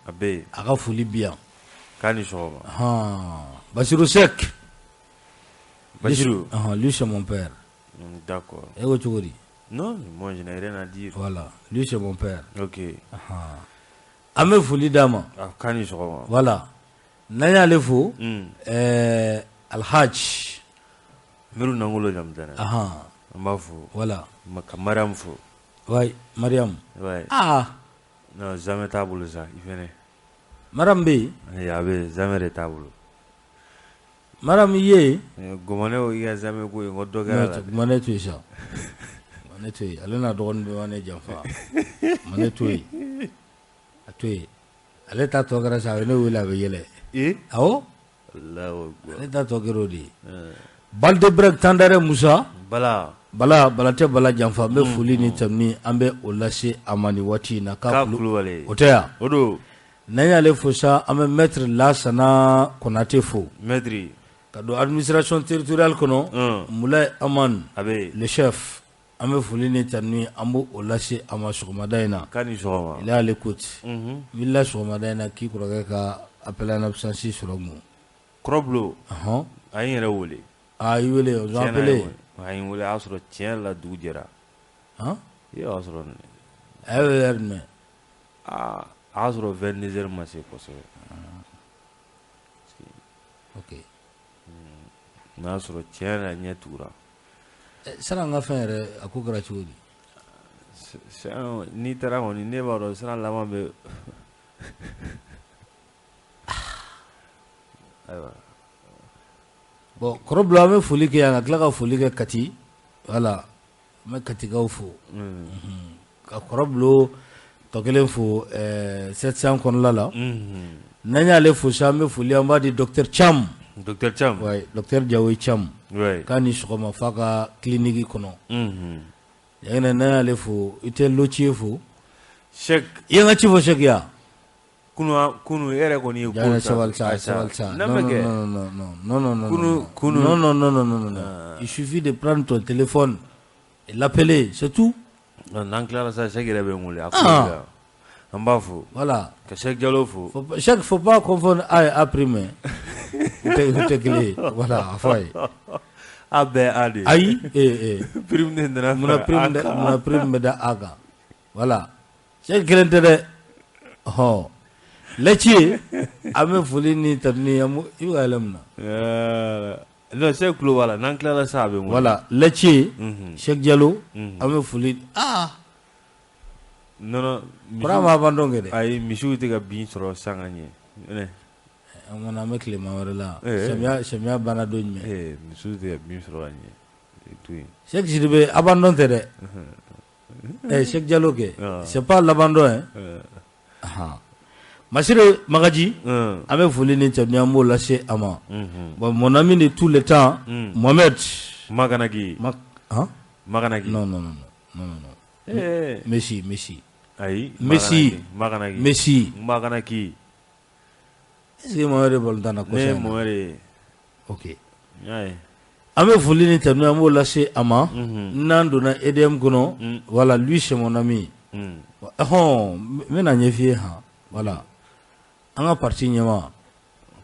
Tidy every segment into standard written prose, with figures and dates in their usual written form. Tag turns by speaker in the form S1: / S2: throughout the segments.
S1: A bɛ yen.
S2: A ka foli bi yan.
S1: K'a ni sɔgɔma.
S2: Ɔhɔn Basiru Sɛki.
S1: Basiru.
S2: Ɔhɔn lui c'est mon père.
S1: D'accord.
S2: E ko cogo di?
S1: Non, moi je n'ai rien à dire.
S2: Voilà, lui c'est mon père.
S1: Ok.
S2: Ɔhɔn. An bɛ foli d'a ma.
S1: A k'a ni sɔgɔma.
S2: Voilà. N'an y'ale fo. Ɛɛ Alhaji.
S1: Miru Nangolo Jamutɛnɛ.
S2: Ahan.
S1: An b'a fo.
S2: Voilà.
S1: Ka Mariam fo.
S2: Oui, Mariam.
S1: Ouais.
S2: Ah.
S1: Non, zamɛ t'a bolo sa, i fɛnɛ.
S2: Mariam bɛ yen?
S1: A bɛ yen, zamɛ de t'a bolo.
S2: Mariam i ye?
S1: Gɔmɔnɛw i ka zamɛ ko in ko dɔ kɛra la.
S2: Gɔmɔnɛ to yen sa. Gɔmɔnɛ to yen, ale n'a dɔgɔnin bɛɛ ma ne janfa. Gɔmɔnɛ to yen. A to yen. Ale ta tɔ kɛra sa, a bɛ ne wele a bɛ yɛlɛ.
S1: Ee?
S2: Awɔ.
S1: Alahu akibaru.
S2: Ale ta tɔ kɛra o de ye. Balde Brek Tandare Musa.
S1: Bala.
S2: Bala Bala tɛ Bala janfa n bɛ foli ni tanuni an bɛ o lase a ma nin waati in na.
S1: K'a Kulubali.
S2: O tɛ yan?
S1: O don.
S2: N'an y'ale fo sa an bɛ maître Lasana Konate fo.
S1: Maître.
S2: Ka don administration territoriale kɔnɔ. Mulayi Amani.
S1: A bɛ yen.
S2: Le chef an bɛ foli ni tanuni an b'o lase a ma sɔgɔmada in na.
S1: K'a ni sɔgɔma.
S2: Il est à l'écoute. N wulila sɔgɔmada in na k'i kɔrɔkɛ ka appel en absence sɔrɔ n kun.
S1: Kɔrɔbulo.
S2: Ɔhɔn.
S1: A ye n yɛrɛ wele.
S2: A y'i wele ils ont appelé.
S1: A ye n wele a y'a sɔrɔ tiɲɛ yɛrɛ la dugu jɛra.
S2: Han?
S1: I y'a sɔrɔ.
S2: A y'e wele heure jumɛn?
S1: Aa a y'a sɔrɔ 22 heures ma se kosɛbɛ.
S2: Ok.
S1: N'a y'a sɔrɔ tiɲɛ yɛrɛ la ɲɛ tugura.
S2: Sira an ka fɛn yɛrɛ a ko kɛra cogo di?
S1: N'i taara kɔni ne b'a dɔn sira laban bɛ. Ayiwa.
S2: Bon Kɔrɔbulo an bɛ foli kɛ yan ka tila ka foli kɛ Kati voilà an bɛ Katikaw fo. Ka Kɔrɔbulo tɔ kelen fo 700 kɔnɔla la. N'an y'ale fo sa an bɛ foli an b'a di docteur Thiam.
S1: Docteur Thiam.
S2: Ouais docteur Diawoye Thiam.
S1: Ouais.
S2: K'a ni sɔgɔma f'a ka clinique kɔnɔ. N'an y'ale fo i tɛ Lotiye fo.
S1: Cheikh.
S2: I ye n ka ci fɔ Cheikh ye wa?
S1: Kunun e yɛrɛ kɔni ye ko
S2: ta sabali sa sabali sa non non non non non non
S1: kunun
S2: non non non non non non il suffit de prendre ton téléphone et l'appeler, c'est tout.
S1: N'an tilala sa Cheikh yɛrɛ bɛ n wele a ko an b'a fo.
S2: Voilà.
S1: Ka Cheikh Jalo fo.
S2: Cheikh, faut pas confondre A et A prime. U tɛ kelen ye. Voilà, a fɔ a ye.
S1: A bɛɛ A de ye.
S2: Ayi ee
S1: prime de nana
S2: munna prime bɛ da A kan. Voilà. Cheikh kelen tɛ dɛ. Ɔhɔn. Lɛci an bɛ foli ni tanuni i bɛ ka yɛlɛ mun
S1: na? Non Cheikh tulo b'a la n'an tilala sa a bɛ n wele.
S2: Voilà Lɛci Cheikh Jalo an bɛ foli aa
S1: non
S2: kuran ma abandon kɛ dɛ.
S1: Ayi misiw tɛ ka bin sɔrɔ san ka ɲɛ.
S2: An kɔni an bɛ tilema wɛrɛ la samiya banna don jumɛn?
S1: Misiw tɛ ka bin sɔrɔ ka ɲɛ to yen.
S2: Cheikh Sidibe abandon tɛ dɛ. Cheikh Jalo kɛ c'est pas l'abandon hein. Ahan. Masire Magaji an bɛ foli ni tanuni an b'o lase a ma. Bon mon ami de tous les temps Mohamed
S1: Maganagi.
S2: Han?
S1: Maganagi.
S2: Non non non non non. Messi Messi.
S1: Ayi
S2: Messi
S1: Maganagi.
S2: Messi.
S1: Maganaki.
S2: Est-ce que Mohamed bɛ balontan na kosɛbɛ?
S1: Ne ye Mohamed ye.
S2: Ok.
S1: N y'a ye.
S2: An bɛ foli ni tanuni an b'o lase a ma. N'an donna EDM kɔnɔ. Voilà lui c'est mon ami. Ɔhɔn n bɛna ɲɛf'i ye han. Voilà. An ka parti ɲɛmaa.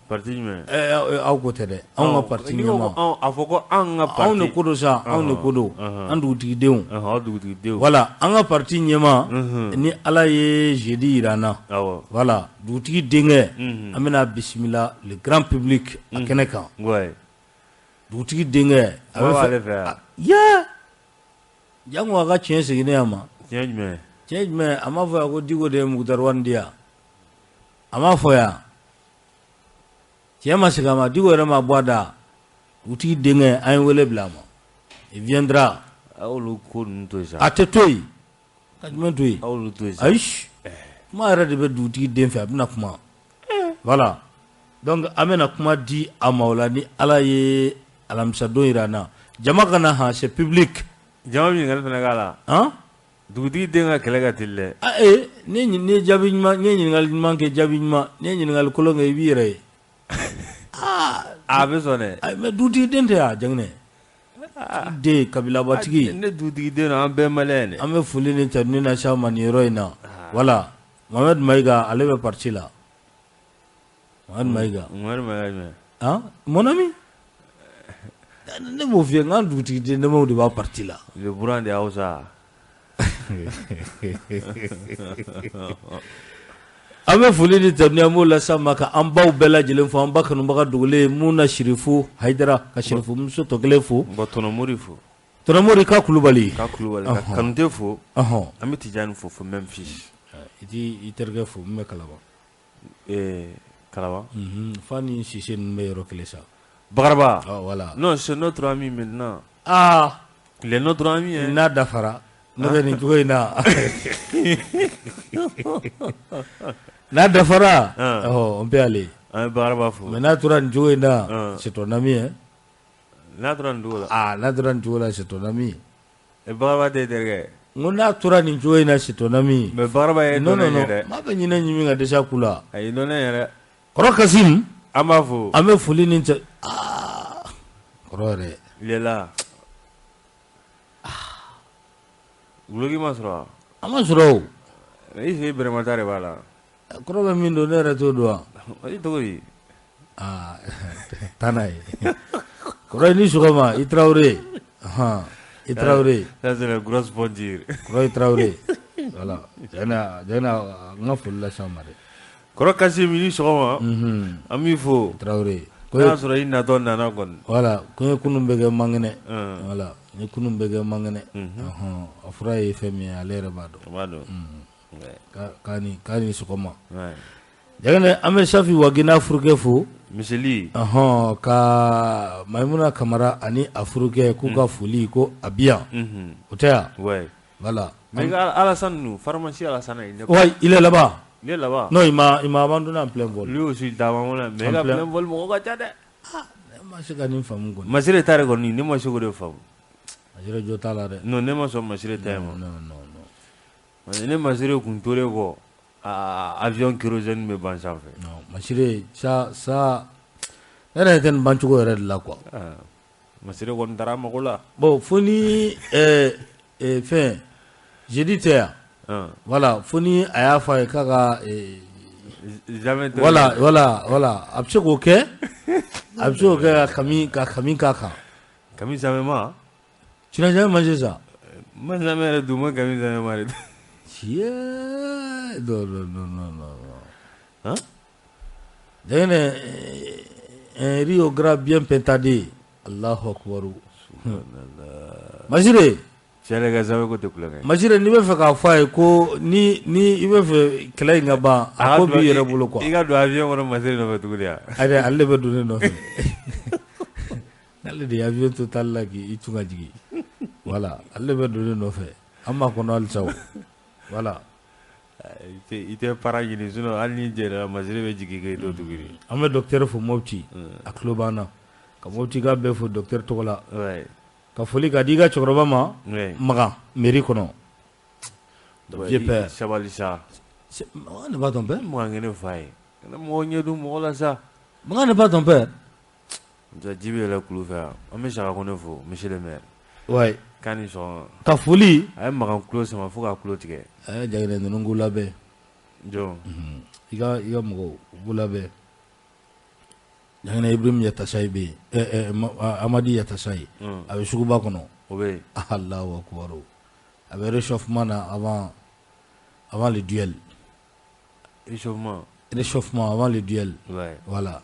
S1: Parti jumɛn?
S2: Aw ko tɛ dɛ. Anw ka parti ɲɛmaa.
S1: A fɔ ko anw ka parti.
S2: Anw de ko don sa, anw de ko don. An dugutigidenw.
S1: Aw dugutigidenw.
S2: Voilà an ka parti ɲɛmaa ni Ala ye jeudi jira an na.
S1: Awɔ.
S2: Voilà dugutigi denkɛ an bɛna bisimila le grand public a kɛnɛ kan.
S1: Ouais.
S2: Dugutigi denkɛ a bɛ
S1: fɛ fɛ yan.
S2: Yaa! Jango a ka tiɲɛ seginnen a ma.
S1: Tiɲɛ jumɛn?
S2: Tiɲɛ jumɛn? A m'a fɔ yan ko Diko de ye Mukutari Wani di yan. A m'a fɔ yan. Tiɲɛ ma segin a ma, Diko yɛrɛ ma bɔ a da. Dugutigi denkɛ an ye wele bila a ma. Il viendra.
S1: A y'olu ko ninnu to yen sa.
S2: A tɛ to yen. Ka jumɛn to yen?
S1: A y'olu to yen sa.
S2: Ayi. Kuma yɛrɛ de bɛ dugutigi den fɛ, a bɛna kuma. Voilà. Donc an bɛna kuma di a ma o la ni Ala ye alamisadon jira an na. Jama ka na han, c'est public.
S1: Jama bɛ ɲininkali fana k'a la.
S2: Han?
S1: Dugutigi den ka kɛlɛ ka teli dɛ.
S2: Ni ye jaabi ɲuman, n'i ye ɲininkali ɲuman kɛ jaabi ɲuman, n'i ye ɲininkali kolon kɛ i b'i yɛrɛ ye.
S1: A bɛ sɔn dɛ.
S2: Mais dugutigi den tɛ yan Jaginɛ. Den kabilabatigi.
S1: Ne dugutigi den don, an bɛɛ malien de.
S2: An bɛ foli ni tanuni lase aw ma nin yɔrɔ in na. Voilà. Mohamed Maïga ale bɛ parti la. Mohamed Maïga.
S1: Mohamed Maïga jumɛn?
S2: Han, mon ami. Ne m'o f'i ye n k'an dugutigi den damaw de b'a parti la.
S1: Le Buran de Hausa.
S2: An bɛ foli ni tanuni an b'o lase a ma ka an baw bɛɛ lajɛlen fo, an ba kanubaga dogolen mun na Sirifu Hayidara ka Sirifu muso tɔ kelen fo.
S1: Bon Tɔnɔ Mori fo.
S2: Tɔnɔ Mori ka Kulubali.
S1: Ka Kulubali ka Kanute fo.
S2: Ɔhɔn.
S1: An bɛ Tijani fo fo Memphis.
S2: I t'i terikɛ fo min bɛ Kalaban.
S1: Ee Kalaban?
S2: Unhun, fa ni Sise ninnu bɛ yɔrɔ kelen sa.
S1: Bakaraba.
S2: Ah voilà.
S1: Non, c'est notre ami maintenant.
S2: Ah.
S1: Il est notre ami hein.
S2: N'a dafara. N'o tɛ nin cogo in na. N'a dafara. Ɔhɔ, on peut aller.
S1: An bɛ Bakaraba fo.
S2: Mais n'a tora nin cogo in na, c'est ton ami hein.
S1: N'a tora nin cogo la.
S2: Ah, n'a tora nin cogo la, c'est ton ami.
S1: Bakaraba tɛ terikɛ ye.
S2: N ko n'a tora nin cogo in na, c'est ton ami.
S1: Mais Bakaraba ye
S2: non non
S1: dɔnnen ye
S2: non,
S1: dɛ.
S2: maa bɛ ɲinɛ ɲimi ka dɛsɛ a ku la.
S1: A ye dɔnnen ye dɛ.
S2: Kɔrɔ Kasim.
S1: An b'a fo.
S2: An bɛ foli ni cɛ aa kɔrɔ yɛrɛ.
S1: Il est là. Guloki ma sɔrɔ wa?
S2: A ma sɔrɔ o.
S1: I sigi bɛrɛmata de b'a la.
S2: Kɔrɔ bɛ min don ne yɛrɛ t'o dɔn wa?
S1: I cogo di?
S2: Aa taa n'a ye. Kɔrɔ i ni sɔgɔma i Tarawele. Ɔhɔn i Tarawele.
S1: Ça c'est la grosse pointure.
S2: Kɔrɔ i Tarawele. Voilà tiɲɛ na n ka foli lase a ma dɛ.
S1: Kɔrɔ Kasim i ni sɔgɔma.
S2: Unhun.
S1: An b'i fo.
S2: Tarawele.
S1: N'a y'a sɔrɔ i natɔ nana kɔni.
S2: Voilà ko n ye kunun bɛɛ kɛ man kɛnɛ. Voilà n ye kunun bɛɛ kɛ man kɛnɛ. Ɔhɔn a fura ye fɛn min ye ale yɛrɛ b'a dɔn.
S1: A b'a dɔn.
S2: K'a ni sɔgɔma. Jaginɛ an bɛ Safi Wage n'a furukɛ fo.
S1: Miseli.
S2: Ɔhɔn ka Mayimuna Kamara ani a furukɛ k'u ka foli ko a bi yan.
S1: Unhun.
S2: O tɛ yan?
S1: Ouais.
S2: Voilà.
S1: Mais Alassane ninnu pharmacie Alassane.
S2: Ouais, il est là-bas.
S1: Il est là-bas.
S2: Non, il m'a abandonné en plein vol.
S1: Lui aussi il t'a abandonné mais il a plein vol mɔgɔ ka ca dɛ.
S2: Ah, ne ma se ka nin faamu kɔni.
S1: Masire ta yɛrɛ kɔni ne ma se k'o de faamu.
S2: Masire jo t'a la dɛ.
S1: Non, ne ma sɔn Masire ta in ma.
S2: Non non non.
S1: Parce que ne Masire kun tolen kɔ avion kérosène bɛ ban sanfɛ.
S2: Non, Masire ça ne yɛrɛ tɛ nin ban cogo yɛrɛ de la quoi.
S1: Masire kɔni taara a mago la.
S2: Bon fo ni fɛn jeudi tɛ yan. Voilà fo ni a y'a fɔ a ye k'a ka
S1: jamais
S2: voilà voilà voilà a bɛ se k'o kɛ a bɛ se k'o kɛ ka kami k'a kan.
S1: Kami zamɛma.
S2: Tu n'as jamais mangé ça?
S1: Ma jamais yɛrɛ dun ma kami zamɛma de.
S2: Tiɲɛ non non non non non.
S1: Hein?
S2: Jaginɛ un riz au gras bien pintadé. Allahu akbar. Masire.
S1: Cɛ yɛrɛ ka zamɛ ko tɛ kulonkɛ ye.
S2: Masire n'i bɛ fɛ k'a fɔ a ye ko ni i bɛ fɛ kɛlɛ in ka ban a ko b'i yɛrɛ bolo quoi.
S1: I ka don avion kɔnɔ Masire nɔfɛ tuguni wa?
S2: Ayi ale de bɛ don ne nɔfɛ. N'ale de ye avion to taali la k'i cun ka jigin. Voilà ale de bɛ don ne nɔfɛ an b'a kɔnɔ halisa o. Voilà.
S1: I tɛ para ɲini sinon hali n'i jɛnna Masire bɛ jigin k'i to tuguni.
S2: An bɛ docteur fo Mopti a tulo b'an na ka Mopti ka bɛɛ fo docteur tɔgɔ la. Ka foli ka di i ka cɛkɔrɔba ma Magan mairie kɔnɔ. Vieux père.
S1: Sabali sa.
S2: Magan n'est pas ton père.
S1: Magan kɛ ne fa ye. Kana mɔgɔ ɲɛ dun mɔgɔ la sa.
S2: Magan n'est pas ton père.
S1: Ji bɛ yɛlɛ kulu fɛ yan. An bɛ Saka Kone fo monsieur le maire.
S2: Ouais.
S1: K'a ni sɔgɔma.
S2: Ka foli.
S1: A ye Magan kulo sama fo k'a kulo tigɛ.
S2: Jaginɛ ninnu k'u labɛn.
S1: Jɔn?
S2: I ka mɔgɔw u k'u labɛn. Jaginɛ Ibrahim Yatasayi bɛ yen Amadi Yatasayi a bɛ suguba kɔnɔ.
S1: O bɛ yen.
S2: Alahu akibaru a bɛ réchauffement na avant le duel.
S1: Réchauffement.
S2: Réchauffement avant le duel.
S1: Ouais.
S2: Voilà.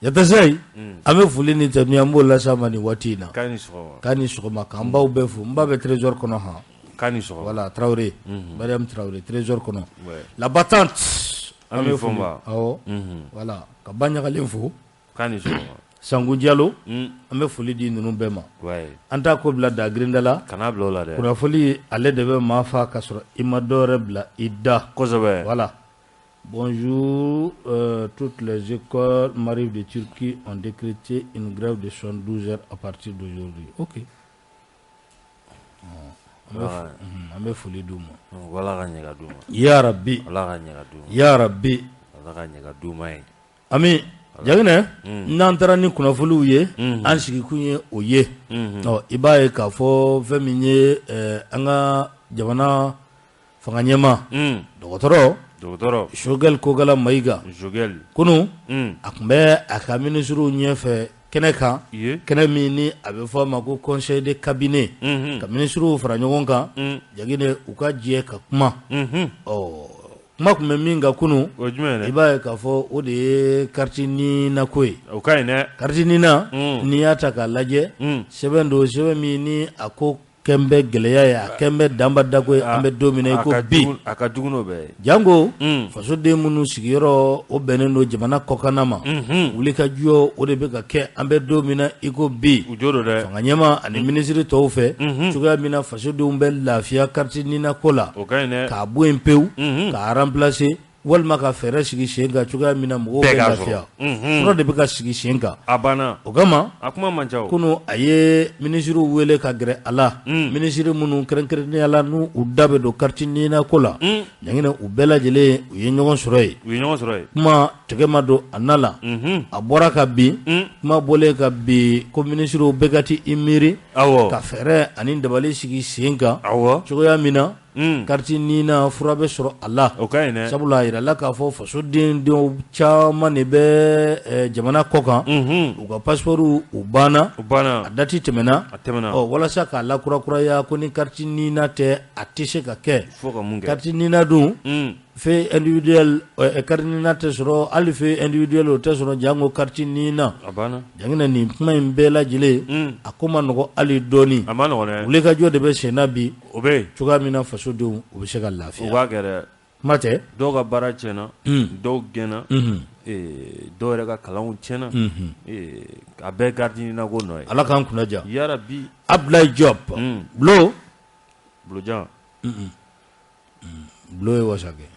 S2: Yatasayi an bɛ foli ni tanuni an b'o lase a ma nin waati in na.
S1: K'a ni sɔgɔma.
S2: K'a ni sɔgɔma k'an baw bɛɛ fo n ba bɛ trésor kɔnɔ han.
S1: K'a ni sɔgɔma.
S2: Voilà Tarawele. Mariam Tarawele trésor kɔnɔ.
S1: Ouais.
S2: La battante.
S1: An bɛ fo
S2: awɔ voilà ka ba ɲagalen fo.
S1: K'a ni sɔgɔma.
S2: Sanku Jalo an bɛ foli di ninnu bɛɛ ma. An t'a ko bila da girinda la.
S1: Kana bila o la dɛ.
S2: Kunnafoli ale de bɛ maa fa ka sɔrɔ i ma dɔwɛrɛ bila i da.
S1: Kosɛbɛ.
S2: Voilà. Bonjour, toutes les écoles maritimes de Turquie ont décrété une grève de 72 heures à partir d'aujourd'hui. Ok. An bɛ foli d'u ma.
S1: Ala ka ɲɛ ka d'u ma.
S2: Ya Rabbi.
S1: Ala ka ɲɛ ka d'u ma.
S2: Ya Rabbi.
S1: Ala ka ɲɛ ka d'u ma ye.
S2: Ami Jaginɛ n'an taara ni kunnafoniw ye an sigikun ye o ye. Ɔ i b'a ye k'a fɔ fɛn min ye an ka jamana Fanga ɲɛmaa dɔgɔtɔrɔ Choguel Kokalla Maïga kunun a tun bɛ a ka minisiriw ɲɛfɛ kɛnɛ kan kɛnɛ min ni a bɛ fɔ a ma ko conseil de cabinet ka minisiriw fara ɲɔgɔn kan Jaginɛ u ka jɛ ka kuma ɔ kuma tun bɛ min kan kunun i b'a ye k'a fɔ o de ye carte NINA ko ye carte NINA n'i y'a ta k'a lajɛ sɛbɛn don sɛbɛn min ni a ko kɛn bɛ gɛlɛya ye a kɛn bɛ danba dako ye an bɛ don min na i ko bi
S1: a ka jugu n'o bɛɛ ye
S2: janko fasoden minnu sigiyɔrɔ o bɛnnen don jamana kɔkanna ma wulikajɔ o de bɛ ka kɛ an bɛ don min na i ko bi
S1: u jo don dɛ
S2: fanga ɲɛmaa ani minisiri tɔw fɛ cogoya min na fasodenw bɛ lafiya carte NINA ko la
S1: o ka ɲi dɛ
S2: k'a bɔ yen pewu k'a remplacer walima ka fɛɛrɛ sigi sen kan cogoya min na mɔgɔw bɛ lafiya fura de bɛ ka sigi sen kan
S1: a banna
S2: o kama
S1: a kuma man ca
S2: kunun a ye minisiriw wele ka gɛrɛ a la minisiri minnu kɛrɛnkɛrɛnnenya la n'u u da bɛ don carte NINA ko la Jaginɛ u bɛɛ lajɛlen u ye ɲɔgɔn sɔrɔ yen
S1: u ye ɲɔgɔn sɔrɔ yen
S2: kuma tɛgɛ ma don a na la a bɔra ka bin kuma bɔlen ka bin ko minisiriw bɛɛ ka t'i miiri ka fɛɛrɛ ani dabali sigi sen kan cogoya min na carte NINA fura bɛ sɔrɔ a la
S1: o ka ɲi dɛ
S2: sabula a yirala k'a fɔ fasoden denw caman de bɛ jamana kɔ kan u ka passeport u banna a date tɛmɛna
S1: a tɛmɛna
S2: ɔ walasa k'a lakurakuraya ko ni carte NINA tɛ a tɛ se ka kɛ
S1: fo ka mun kɛ
S2: carte NINA dun feuille individuelle carte NINA tɛ sɔrɔ hali feuille individuelle o tɛ sɔrɔ janko carte NINA
S1: a banna
S2: Jaginɛ nin kuma in bɛɛ lajɛlen a ko man nɔgɔ hali dɔɔnin
S1: a man nɔgɔ dɛ
S2: wulikajɔ de bɛ sen na bi
S1: o bɛ yen
S2: cogoya min na fasodenw u bɛ se ka lafiya
S1: u b'a kɛ dɛ
S2: kuma tɛ
S1: dɔw ka baara tiɲɛna dɔw gɛnna dɔw yɛrɛ ka kalanw tiɲɛna a bɛɛ carte NINA ko nɔ ye
S2: Ala k'an kunna diya
S1: yarabi
S2: Abdoulaye Diop Bulo
S1: Bulojan
S2: Bulo ye wasa kɛ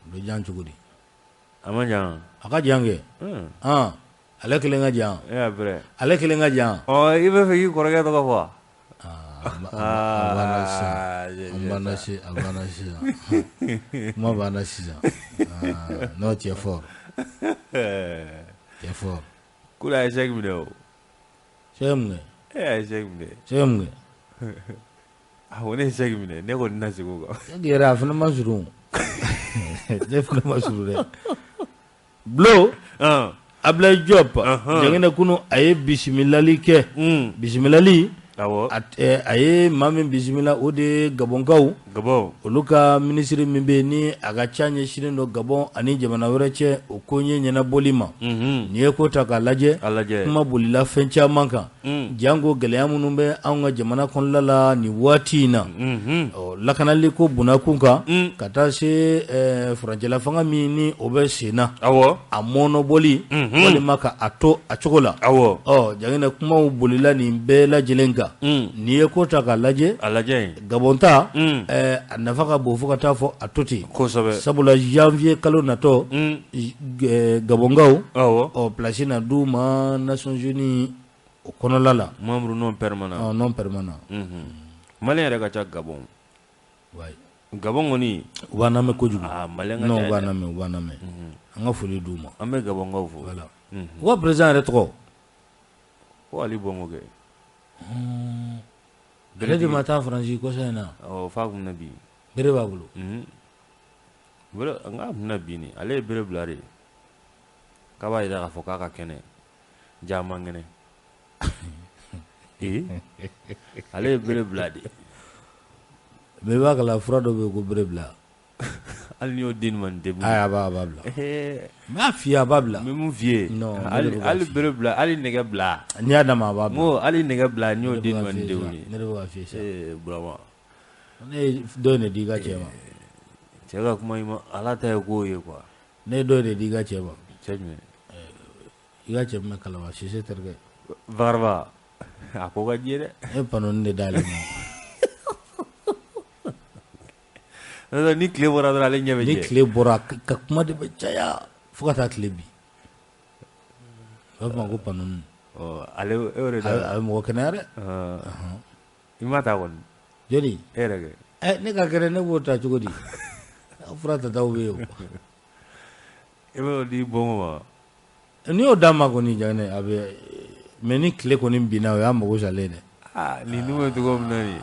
S2: Bulojan cogo di
S1: a man jan
S2: a ka jan kɛ ale kelen ka jan ale kelen ka jan
S1: i b'a fɛ k'i kɔrɔkɛ tɔgɔ fɔ wa
S2: a banna sisan kuma banna sisan non tu es fort tu es fort
S1: ko a ye chèque minɛ o
S2: chèque mun kɛ
S1: e y'a ye chèque minɛ
S2: chèque mun kɛ
S1: a ko ne ye chèque minɛ ne kɔni na segin o kan
S2: chèque yɛrɛ a fana ma surun ne fana ma surun dɛ Bulo Abdoulaye Diop Jaginɛ kunun a ye bisimilali kɛ bisimilali a ye maa min bisimila o de ye Gabɔnkaw olu ka minisiri min bɛ yen ni a ka ca ɲɛsinnen don Gabɔn ani jamana wɛrɛ cɛ o ko ɲɛ ɲɛnabɔli ma n'i ye ko ta k'a lajɛ kuma bolila fɛn caman kan janko gɛlɛya minnu bɛ anw ka jamana kɔnɔna la nin waati in na lakanali ko bunakun kan ka taa se furancɛla fanga min ni o bɛ sen na a mɔɔnɔbɔli walima ka a to a cogo la Jaginɛ kumaw bolila nin bɛɛ lajɛlen kan n'i ye ko ta k'a lajɛ Gabɔn ta a nafa ka bon fo ka taa fɔ a to ten sabula janvier kalo natɔ Gabɔnkaw ɔ place na d'u ma Nations Unies o kɔnɔla la
S1: membre non permanent
S2: non permanent
S1: malien yɛrɛ ka ca Gabɔn Gabɔn kɔni
S2: u b'an lamɛn kojugu non u b'an lamɛn u b'an lamɛn an ka foli d'u ma
S1: an bɛ Gabɔnkaw fo
S2: voilà u ka président yɛrɛ tɔgɔ
S1: ko Ali Bongo kɛ
S2: ale de ma taa Faransi kɔsa in na
S1: f'a kun na bi
S2: bere b'a bolo
S1: n k'a kun na bi ni ale ye bere bila de k'a b'a jira k'a fɔ k'a ka kɛnɛ ja man kɛnɛ ee ale ye bere bila de
S2: mais i b'a kala fura dɔ bɛ yen ko bere bila
S1: hali n'i y'o di nin ma nin tɛ
S2: a b'a bila n b'a f'i ye a b'a bila
S1: n bɛ mun f'i ye hali bere bila hali nɛgɛ bila
S2: n'i y'a d'a ma a b'a bila
S1: n ko hali nɛgɛ bila n'i y'o di nin ma nin tɛ wuli
S2: ne de bɛ k'a f'i ye sisan
S1: ee Burama
S2: ne ye dɔ in de di i ka cɛ ma
S1: cɛ ka kuma ɲuman ala ta ye k'o ye quoi
S2: ne ye dɔ in de di i ka cɛ ma
S1: cɛ jumɛn
S2: i ka cɛ min bɛ Kalaban Sise terikɛ
S1: Bakariba a ko ka di dɛ
S2: ne ye panneau de d'ale ma
S1: ni tile bɔra dɔrɔn ale ɲɛ bɛ
S2: ni tile bɔra ka kuma de bɛ caya fo ka taa tile bin u b'a fɔ ma ko panneau
S1: ale
S2: a bɛ mɔgɔ kɛnɛya dɛ
S1: i ma ta kɔni
S2: jɔni
S1: e yɛrɛ kɛ
S2: ne ka kɛnɛ ne b'o ta cogo di fura tataw bɛ yen
S1: e b'o di Bongo ma
S2: n'i y'o d'a ma kɔni Jaginɛ a bɛ mais ni tile kɔni binna o y'a mago salen dɛ
S1: aa nin dun bɛ cogo min na nin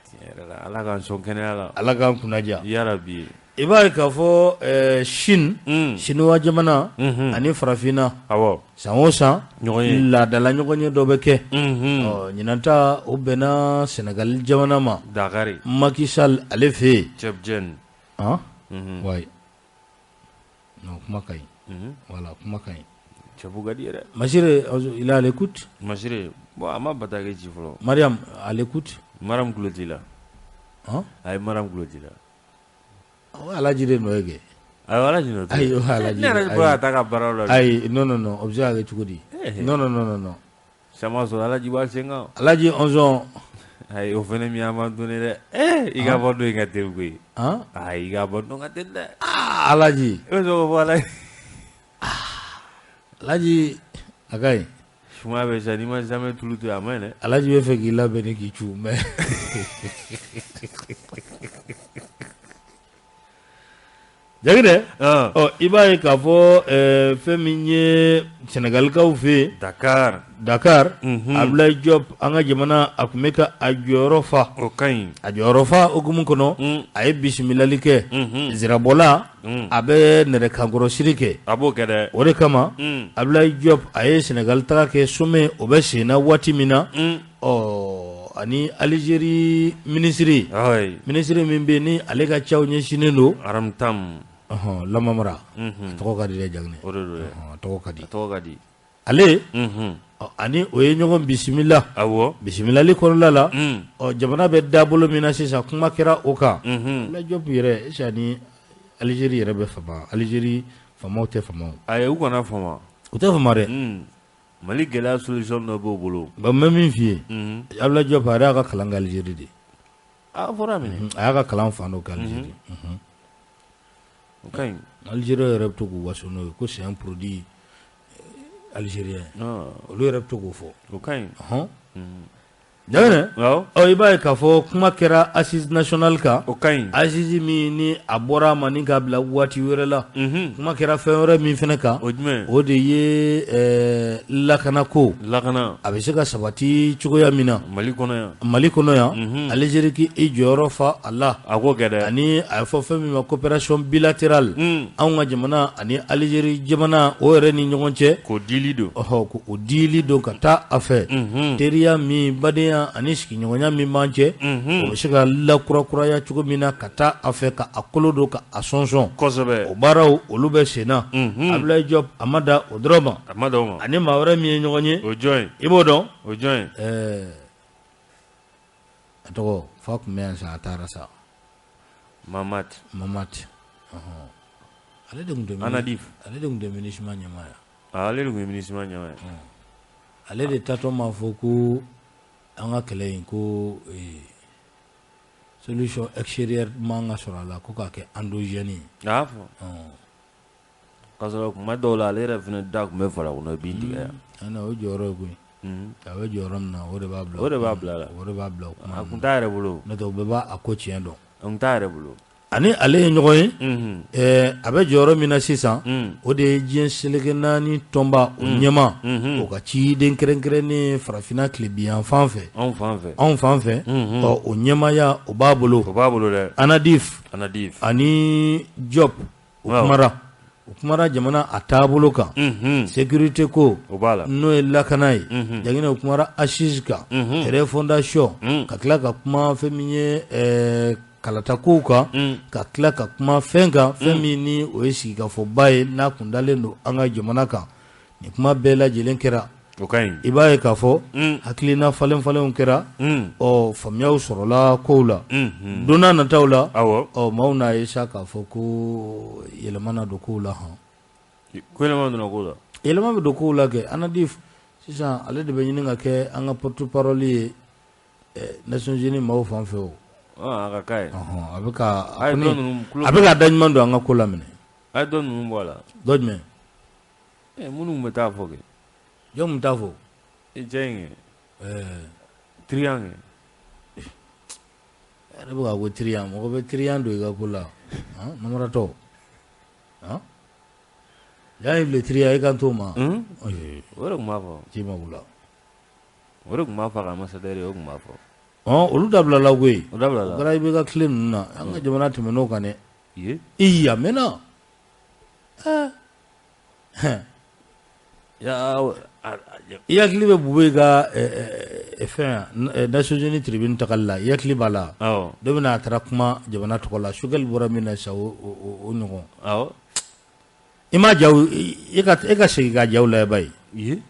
S1: tiɲɛ yɛrɛ la Ala k'an sɔn kɛnɛya la.
S2: Ala k'an kunnaja.
S1: Yarabi.
S2: I b'a ye k'a fɔ Chine, Siniwa jamana ani farafinna,
S1: awɔ,
S2: san o san
S1: ɲɔgɔn
S2: laadala ɲɔgɔnye dɔ bɛ kɛ, ɔ ɲinan ta o bɛnna Sénégal jamana ma,
S1: Dakar,
S2: Macky Sall ale fɛ yen,
S1: Tchèdjen,
S2: han, wayi, non kuma ka ɲi, voilà kuma ka ɲi.
S1: Cɛbu ka di yɛrɛ.
S2: Masire, il est à l'écoute.
S1: Masire, bon a ma bataki ci fɔlɔ.
S2: Mariam, à l'écoute.
S1: Mariam tulo t'i la.
S2: Han?
S1: Ayi, Mariam tulo t'i la.
S2: O Alaji de nɔ ye kɛ.
S1: Ayi, Alaji nɔ tɛ.
S2: Ayi, o Alaji.
S1: Ne yɛrɛ bɔra ka taa ka baara la.
S2: Ayi, non non non, o bɛ se ka kɛ cogo di? Non non non non.
S1: Sama sɔrɔ Alaji b'a sen kan.
S2: Alaji 11.
S1: Ayi, o fana min abandonné dɛ. I ka bɔ don in ka teli koyi.
S2: Han?
S1: Ayi, i ka bɔ don ka teli dɛ.
S2: Ah, Alaji.
S1: E bɛ sɔn k'o fɔ Alaji.
S2: Alaji a ka ɲi.
S1: Sumaya bɛ sisan n'i ma zamɛ tulu to yen a ma ɲi dɛ.
S2: Alaji bɛ fɛ k'i labɛn ni k'i cu mais Jaginɛ, ɔ i b'a ye k'a fɔ fɛn min ye Sɛnɛgalikaw fɛ yen.
S1: Dakar.
S2: Dakar. Abdoulaye Diop an ka jamana a tun bɛ ka a jɔyɔrɔ fa.
S1: O ka ɲi.
S2: A jɔyɔrɔ fa hukumu kɔnɔ. A ye bisimilali kɛ. Zirabɔla. A bɛ nɛrɛkankɔrɔsiri kɛ.
S1: A b'o kɛ dɛ.
S2: O de kama. Abdoulaye Diop a ye Sɛnɛgali taga kɛ sommet o bɛ sen na waati min na. Ɔ ani Algérie minisiri. Minisiri min bɛ yen ni ale ka caw ɲɛsinnen don.
S1: Ramtam.
S2: Lamamra. A tɔgɔ ka di dɛ Jaginɛ.
S1: O de don dɛ.
S2: A tɔgɔ ka di.
S1: A tɔgɔ ka di.
S2: Ale. Ani o ye ɲɔgɔn bisimila.
S1: Awɔ.
S2: Bisimilali kɔnɔna la. Ɔ jamana bɛ dabolo min na sisan kuma kɛra o kan. Abdoulaye Diop yɛrɛ est ce que ani Algérie yɛrɛ bɛ fama? Algérie faamaw tɛ fama o.
S1: Ayi, u kana fama.
S2: U tɛ fama dɛ.
S1: Mali gɛlɛya solution dɔ b'o bolo.
S2: Bon n bɛ min f'i ye. Abdoulaye Diop a yɛrɛ y'a ka kalan kɛ Algérie de.
S1: A fɔra minɛ.
S2: A y'a ka kalan fan dɔ kɛ Algérie.
S1: O ka ɲi.
S2: Algérie yɛrɛ bɛ to k'u waso n'o ye ko c'est un produit algérien. Olu yɛrɛ bɛ to k'o fɔ.
S1: O ka ɲi.
S2: Ɔhɔn. Jaginɛ.
S1: Awɔ.
S2: Ɔ i b'a ye k'a fɔ kuma kɛra assise nationale kan.
S1: O ka ɲi.
S2: Assise min ni a bɔra a ma ni k'a bila waati wɛrɛ la. Kuma kɛra fɛn wɛrɛ min fana kan.
S1: O jumɛn?
S2: O de ye lakanako.
S1: Lakana.
S2: A bɛ se ka sabati cogoya min na.
S1: Mali kɔnɔ yan.
S2: Mali kɔnɔ yan. Algérie k'i jɔyɔrɔ fa a la.
S1: A k'o kɛ dɛ.
S2: Ani a ye fɔ fɛn min ma coopération bilatérale. Anw ka jamana ani Algérie jamana o yɛrɛ ni ɲɔgɔn cɛ.
S1: K'o dili don.
S2: Ɔhɔ, k'o dili don ka taa a fɛ. Teriya min badenya ani sigiɲɔgɔnya min b'an cɛ, o bɛ se ka lakurakuraya cogo min na ka taa a fɛ ka a kolo don ka a sɔnsɔn.
S1: Kosɛbɛ.
S2: O baaraw olu bɛ sen na. Abdoulaye Diop a ma dan o dɔrɔn ma.
S1: A ma dan o ma.
S2: Ani maa wɛrɛ min ye ɲɔgɔn ye.
S1: O jɔn ye?
S2: I b'o dɔn?
S1: O jɔn ye?
S2: A tɔgɔ fa tun bɛ yan sa a taara sa.
S1: Mamat.
S2: Mamat. Ɔhɔn. Ale de tun tɛ.
S1: Anadif.
S2: Ale de tun tɛ MINUSMA ɲɛmaa ye.
S1: Ale de tun ye MINUSMA ɲɛmaa ye.
S2: Ale de taatɔ m'a fɔ ko an ka kɛlɛ in ko solution extérieure man ka sɔrɔ a la ko k'a kɛ endogène ye.
S1: A y'a fɔ. K'a sɔrɔ kuma dɔw la ale yɛrɛ fana da tun bɛ fara kɔnɔ bin tigɛ yan.
S2: O jɔyɔrɔ ye koyi. A bɛ jɔyɔrɔ min na o de b'a bila.
S1: O de b'a bila la.
S2: O de b'a bila o kuma.
S1: A kun t'a yɛrɛ bolo.
S2: N'o tɛ u bɛɛ b'a ko tiɲɛ dɔn.
S1: A kun t'a yɛrɛ bolo.
S2: Ani ale ye ɲɔgɔn ye, a bɛ jɔyɔrɔ min na sisan, o de ye diɲɛ seleke naani tɔnba o ɲɛmaa, o ka ciden kɛrɛnkɛrɛnnen farafinna tilebinyanfan fɛ, anw fan fɛ, ɔ o ɲɛmaaya o b'a bolo,
S1: o b'a bolo dɛ,
S2: Anadif,
S1: Anadif
S2: ani Diop u kumara, u kumara jamana a taabolo kan, sécurité ko,
S1: o b'a la,
S2: n'o ye lakana ye, Jaginɛ u kumara assise kan, refondation, ka tila ka kuma fɛn min ye kalata kow kan, ka tila ka kuma fɛn kan, fɛn min ni o ye sigikafɔba ye n'a kun dalen don an ka jamana kan. Nin kuma bɛɛ lajɛlen kɛra.
S1: O ka ɲi.
S2: I b'a ye k'a fɔ hakilina falen falenw kɛra, ɔ faamuyaw sɔrɔla kow la. Don n'a nataw la,
S1: awɔ,
S2: ɔ maaw n'a ye sa k'a fɔ ko yɛlɛma na don kow la hɔn.
S1: Ko yɛlɛma donna kow la.
S2: Yɛlɛma bɛ don kow la kɛ. Anadif sisan ale de bɛ ɲini ka kɛ an ka porte parole ye Nations Unies maaw fan fɛ o.
S1: A ka k'a ye.
S2: A bɛ ka a bɛ ka da ɲuman don an ka ko la minɛ.
S1: A ye dɔ ninnu bɔ a la.
S2: Dɔ jumɛn?
S1: Minnu bɛ taa fɔ kɛ.
S2: Jɔn bɛ taa fɔ?
S1: Cɛ in kɛ. Trian kɛ.
S2: E yɛrɛ bɛ ka ko trian, mɔgɔ bɛ trian don i ka ko la. Namaratɔ. Jean-Yves Le Trian i kan t'o ma.
S1: O de tun b'a fɔ.
S2: Ci ma wula.
S1: O de tun b'a fɔ a ka ambassadeur ye, o tun b'a fɔ.
S2: Olu dabilala koyi.
S1: O dabilala.
S2: O kɛra IBK tile ninnu na. An ka jamana tɛmɛn'o kan dɛ.
S1: Ye.
S2: Ee a mɛnna. I hakili bɛ Bube ka fɛn Nations Unies tribune tagali la, i hakili b'a la.
S1: Awɔ.
S2: Don min na a taara kuma jamana tɔgɔ la, Choguel bɔra min na sisan o ɲɔgɔn.
S1: Awɔ.
S2: I ma jaw e ka segin ka jaw lajɛ bayi.
S1: Ye.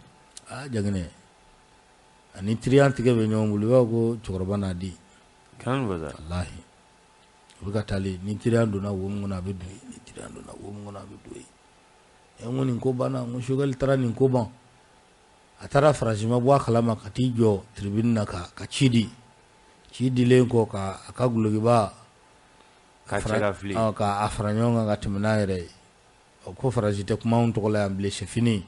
S2: Aa Jaginɛ ani teriya tigɛ bɛ ɲɔgɔn bolo i b'a fɔ ko cɛkɔrɔba n'a den.
S1: Kan bɛ sa.
S2: Walahi. U bɛ ka taalen ni teriya donna wo min kɔnɔ a bɛ don yen, ni teriya donna wo min kɔnɔ a bɛ don yen. N ko nin ko banna, n ko Choguel taara nin ko ban. A taara Faransi ma bɔ a kalama ka t'i jɔ tribune na ka ci di. Ci dilen kɔ ka a ka gulokiba
S1: ka cɛ ka fili.
S2: Ka a fara ɲɔgɔn kan ka tɛmɛ n'a yɛrɛ ye. Ko Faransi tɛ kuma anw tɔgɔ la yan bilen, c'est fini.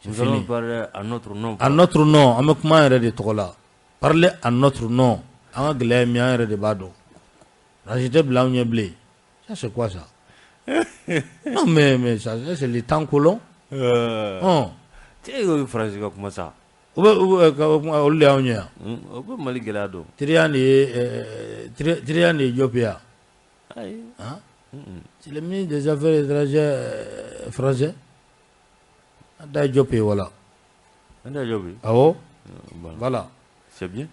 S1: Nous allons parler à notre nom.
S2: À notre nom, an bɛ kuma an yɛrɛ de tɔgɔ la. Parler à notre nom. An ka gɛlɛya ye min ye, an yɛrɛ de b'a dɔn. Faransi tɛ bila anw ɲɛ bilen. Ça c'est quoi ça? Non mais ça c'est le temps colon.
S1: Cɛ ko Faransi ka kuma sa.
S2: U bɛ olu de y'anw ɲɛ yan.
S1: O bɛ Mali gɛlɛya dɔn.
S2: Teriya de ye teriya de ye Diop ye yan.
S1: Ayi.
S2: Han? C'est le ministre des Affaires étrangères français. An ta ye Diop ye wala.
S1: An ta ye Diop ye.
S2: Awɔ. Voilà.
S1: C'est bien.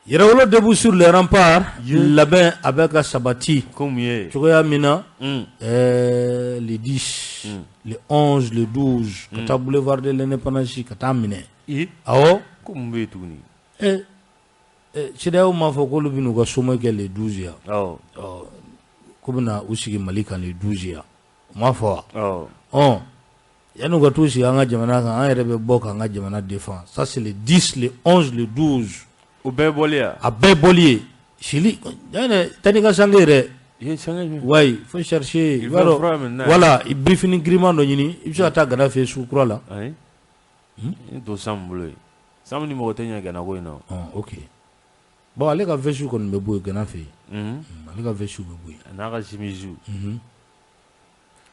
S2: Yɛrɛwolo debout sur les remparts. Labɛn a bɛ ka sabati.
S1: Ko mun ye?
S2: Cogoya min na. Le 10, le 11, le 12. Ka taa boulevard de l'Indépendance ka taa minɛ. Awɔ.
S1: Ko mun bɛ yen tuguni?
S2: CEDEAO m'a fɔ k'olu bɛ n'u ka sommet kɛ le 12 yan.
S1: Awɔ.
S2: K'u bɛna u sigi Mali kan le 12 yan. U m'a fɔ wa?
S1: Awɔ.
S2: Ɔ yanni u ka t'u sigi an ka jamana kan, an yɛrɛ bɛ bɔ k'an ka jamana défend. Ça c'est le 10, le 11, le 12.
S1: O bɛɛ bɔli ya?
S2: A bɛɛ bɔli ye. Sili tani ka sange yɛrɛ. Oui, il faut chercher.
S1: Il faut froid maintenant.
S2: Voilà, i birifini giriman dɔ ɲini, i bɛ se ka taa Gana fɛ yen sugu kura la.
S1: Ayi. N to Sam bolo yen. Sam ni mɔgɔ tɛ ɲɛ Gana ko in na.
S2: Ok. Bon, ale ka veste kɔni bɛ bɔ yen Gana fɛ yen. Ale ka veste bɛ bɔ yen.
S1: A n'a ka chemise.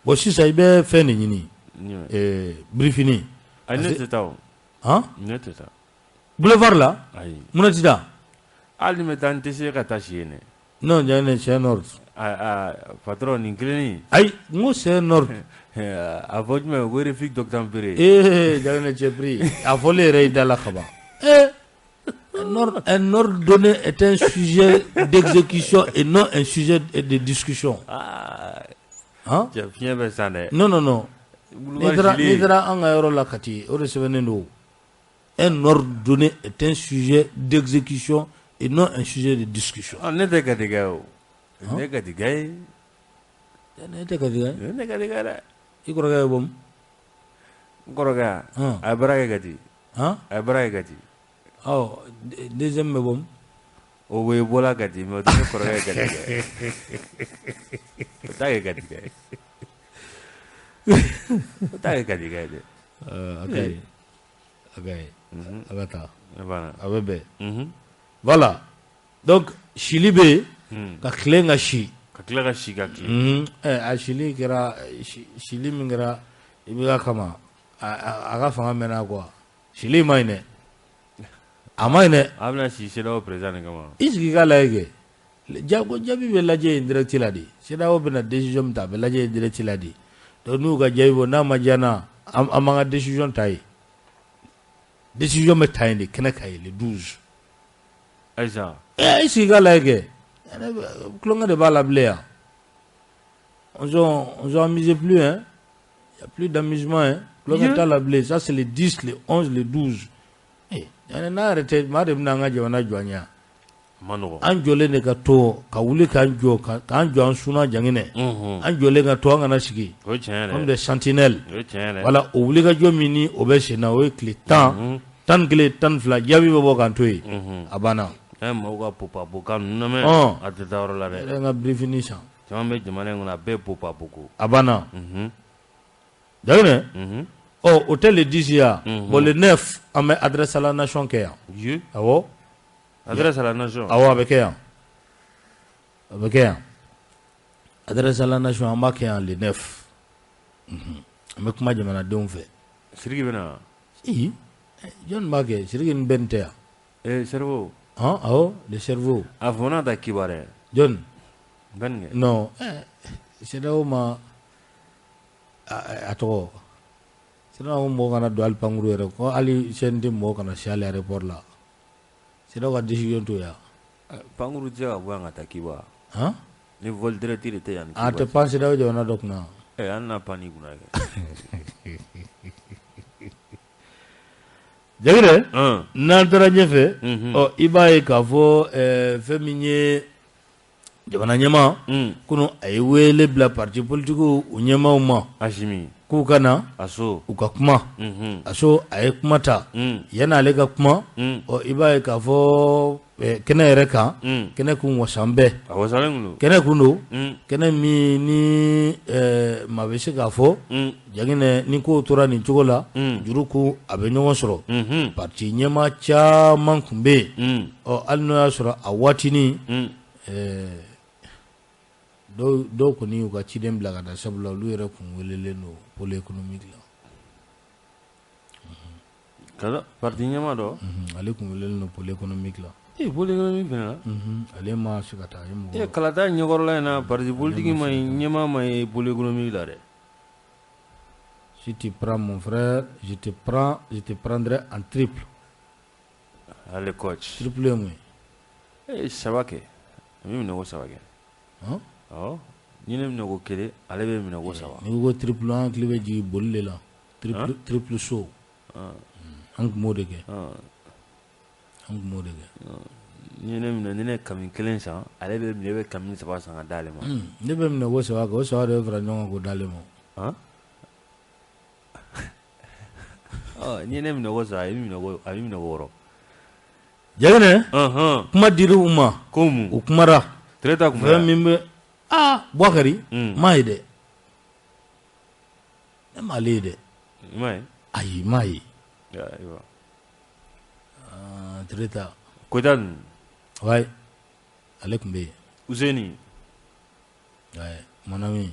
S2: Bon, sisan i bɛ fɛn de ɲini. Birifini.
S1: Ayi, ne tɛ taa o.
S2: Han?
S1: Ne tɛ taa.
S2: Boulevard la?
S1: Ayi.
S2: Mun na ti taa?
S1: Hali ni bɛ taa, n tɛ se ka taa si yen dɛ.
S2: Non, Jaginɛ, c'est un ordre.
S1: Patron nin kelennin.
S2: Ayi, n ko c'est un ordre.
S1: A fɔ jumɛn ko refus d'obtempérer.
S2: Ee Jaginɛ, tu es pris. A fɔlen yɛrɛ i da la kaban. Un ordre donné est un sujet d'exécution et non un sujet de discussion.
S1: Ah.
S2: Hein?
S1: Cɛ fiɲɛ bɛ san dɛ.
S2: Non, non, non. N'i taara an ka yɔrɔ la Kati, o de sɛbɛnnen don. Un ordre donné est un sujet d'exécution et non un sujet de discussion.
S1: Ah, ne tɛ Katika ye o. Ne ye Katika ye.
S2: Ne tɛ Katika ye.
S1: Ne tɛ Katika dɛ.
S2: I kɔrɔkɛ ye bɔ min?
S1: N kɔrɔkɛ a ye baara kɛ Kati.
S2: Han?
S1: A ye baara kɛ Kati.
S2: Ɔ, deuxième bɛ bɔ min?
S1: O ye bɔla Kati mais o tɛ ne kɔrɔkɛ ye Katika ye. O t'a kɛ Katika ye. O t'a kɛ Katika ye dɛ.
S2: A ka ɲi. A ka ɲi. A ka taa. A bɛ bɛn. Voilà. Donc sili bɛ yen ka tilen ka si.
S1: Ka tila ka si ka tilen.
S2: A sili kɛra sili min kɛra IBK kama a ka fanga mɛnna quoi. Sili ma ɲi dɛ. A ma ɲi dɛ.
S1: A bɛna si CEDEAO président de kama.
S2: I sigi k'a lajɛ kɛ. Jaabi bɛ lajɛ yen direct la de. CEDEAO bɛna décision min ta a bɛ lajɛ yen direct la de. Donc n'u ka jaabi bɔ n'a ma diya n na an b'an ka décision ta yen. Décision bɛ ta yen de kɛnɛ kan yen le 12.
S1: Ayisa.
S2: I sigi k'a lajɛ kɛ. Tulonkɛ de b'a la bilen yan. On s'amuse plus hein. Il y a plus d'amusement hein. Tulonkɛ t'a la bilen. Ça c'est le 10, le 11, le 12. N'a yɛrɛ tɛ maa de bɛna an ka jamana jɔ an ɲɛ. An jɔlen de ka to ka wuli k'an jɔ k'an jɔ an sunna Jaginɛ. An jɔlen ka to an kana sigi. Comme des sentinelles. Voilà, o wulikajɔ min ni o bɛ sen na o ye tile 10, 11, 12 jaabi bɛ bɔ k'an to yen. A banna.
S1: Maaw ka popapokan ninnu lamɛn. A tɛ taa yɔrɔ la dɛ.
S2: E yɛrɛ ka birifini san.
S1: Caman bɛ jamana in kɔnɔ a bɛɛ popapoko.
S2: A banna. Jaginɛ. Ɔ o tɛ le 10 ye wa? Bon le 9 an bɛ adresse à la nation kɛ yan. Awɔ.
S1: Adresse à la nation.
S2: Awɔ, a bɛ kɛ yan. A bɛ kɛ yan. Adresse à la nation an b'a kɛ yan le 9. An bɛ kuma jamanadenw fɛ.
S1: Sidiki bɛ na wa?
S2: Jɔnni b'a kɛ? Sidiki ni Ben tɛ yan.
S1: Ee Serifu.
S2: Awɔ, le cerveau.
S1: A fana ta kibaruya.
S2: Jɔn?
S1: Bɛn.
S2: Non, CEDEAO ma a tɔgɔ CEDEAO ko mɔgɔ kana don hali pankuru yɛrɛ ko hali CNT mɔgɔ kana se hali aéroport la. CEDEAO ka décision t'o ye wa?
S1: Pankuru tɛ se ka bɔ yan ka taa Kiba.
S2: Han?
S1: Ni vol direct de tɛ yan ni
S2: Kiba. A tɛ pan CEDEAO jamana dɔ kunna.
S1: An na pan n'i kunna kɛ.
S2: Jagire, n'an taara ɲɛfɛ, ɔ i b'a ye k'a fɔ fɛn min ye jamana ɲɛmaa kunun a ye wele bila parti politique u ɲɛmaaw ma.
S1: Asimi.
S2: K'u ka na.
S1: Aso.
S2: U ka kuma. Aso a ye kuma ta. Yan'ale ka kuma, ɔ i b'a ye k'a fɔ kɛnɛ yɛrɛ kan, kɛnɛ kun wasan bɛɛ.
S1: A wasalen kun don.
S2: Kɛnɛ kun don. Kɛnɛ min ni maa bɛ se k'a fɔ. Jaginɛ ni kow tora nin cogo la, juru ko a bɛ ɲɔgɔn sɔrɔ. Parti ɲɛmaa caman tun bɛ yen. Ɔ hali n'o y'a sɔrɔ a waatinin. Dɔw kɔni y'u ka ciden bila ka taa sabula olu yɛrɛ kun welelen don pôle économique
S1: la. Parti ɲɛmaa dɔ?
S2: Ale kun welelen don pôle économique la.
S1: Ee pôle économique fana la?
S2: Ale ma se ka taa.
S1: Ee kalata ɲɛkɔrɔla in na parti politique ma ɲɛmaa ma ye pôle économique la dɛ.
S2: Si tu prends mon frère, je te prends, je te prendrai en triple.
S1: Ale coach.
S2: Triple ye mun ye?
S1: Ee saba kɛ. A bɛ minɛ ko saba kɛ. Awɔ, ni ne minɛ ko kelen, ale bɛ minɛ ko saba.
S2: N'i ko triple an hakili bɛ jigin boli de la. Triple triple saut. An tun b'o de kɛ. An tun b'o de kɛ.
S1: Ni ne minɛ, ni ne kami kelen san, ale bɛ minɛ, e bɛ kami saba san ka d'ale ma.
S2: Ne bɛ minɛ ko saba kɛ, o saba de bɛ fara ɲɔgɔn kan k'o d'ale ma.
S1: Ni ne minɛ ko saba, a bɛ minɛ ko wɔɔrɔ.
S2: Jaginɛ, kuma dir'u ma,
S1: ko mun?
S2: U kumara.
S1: Tereta kun bɛ
S2: fɛn min bɛ aa Bukari m'a ye dɛ, ne m'ale ye dɛ.
S1: I m'a ye?
S2: Ayi, m'a ye.
S1: Ayiwa.
S2: Tereta.
S1: Koyita ninnu.
S2: Wayi, ale tun bɛ yen.
S1: Useni.
S2: Ouais, mon ami,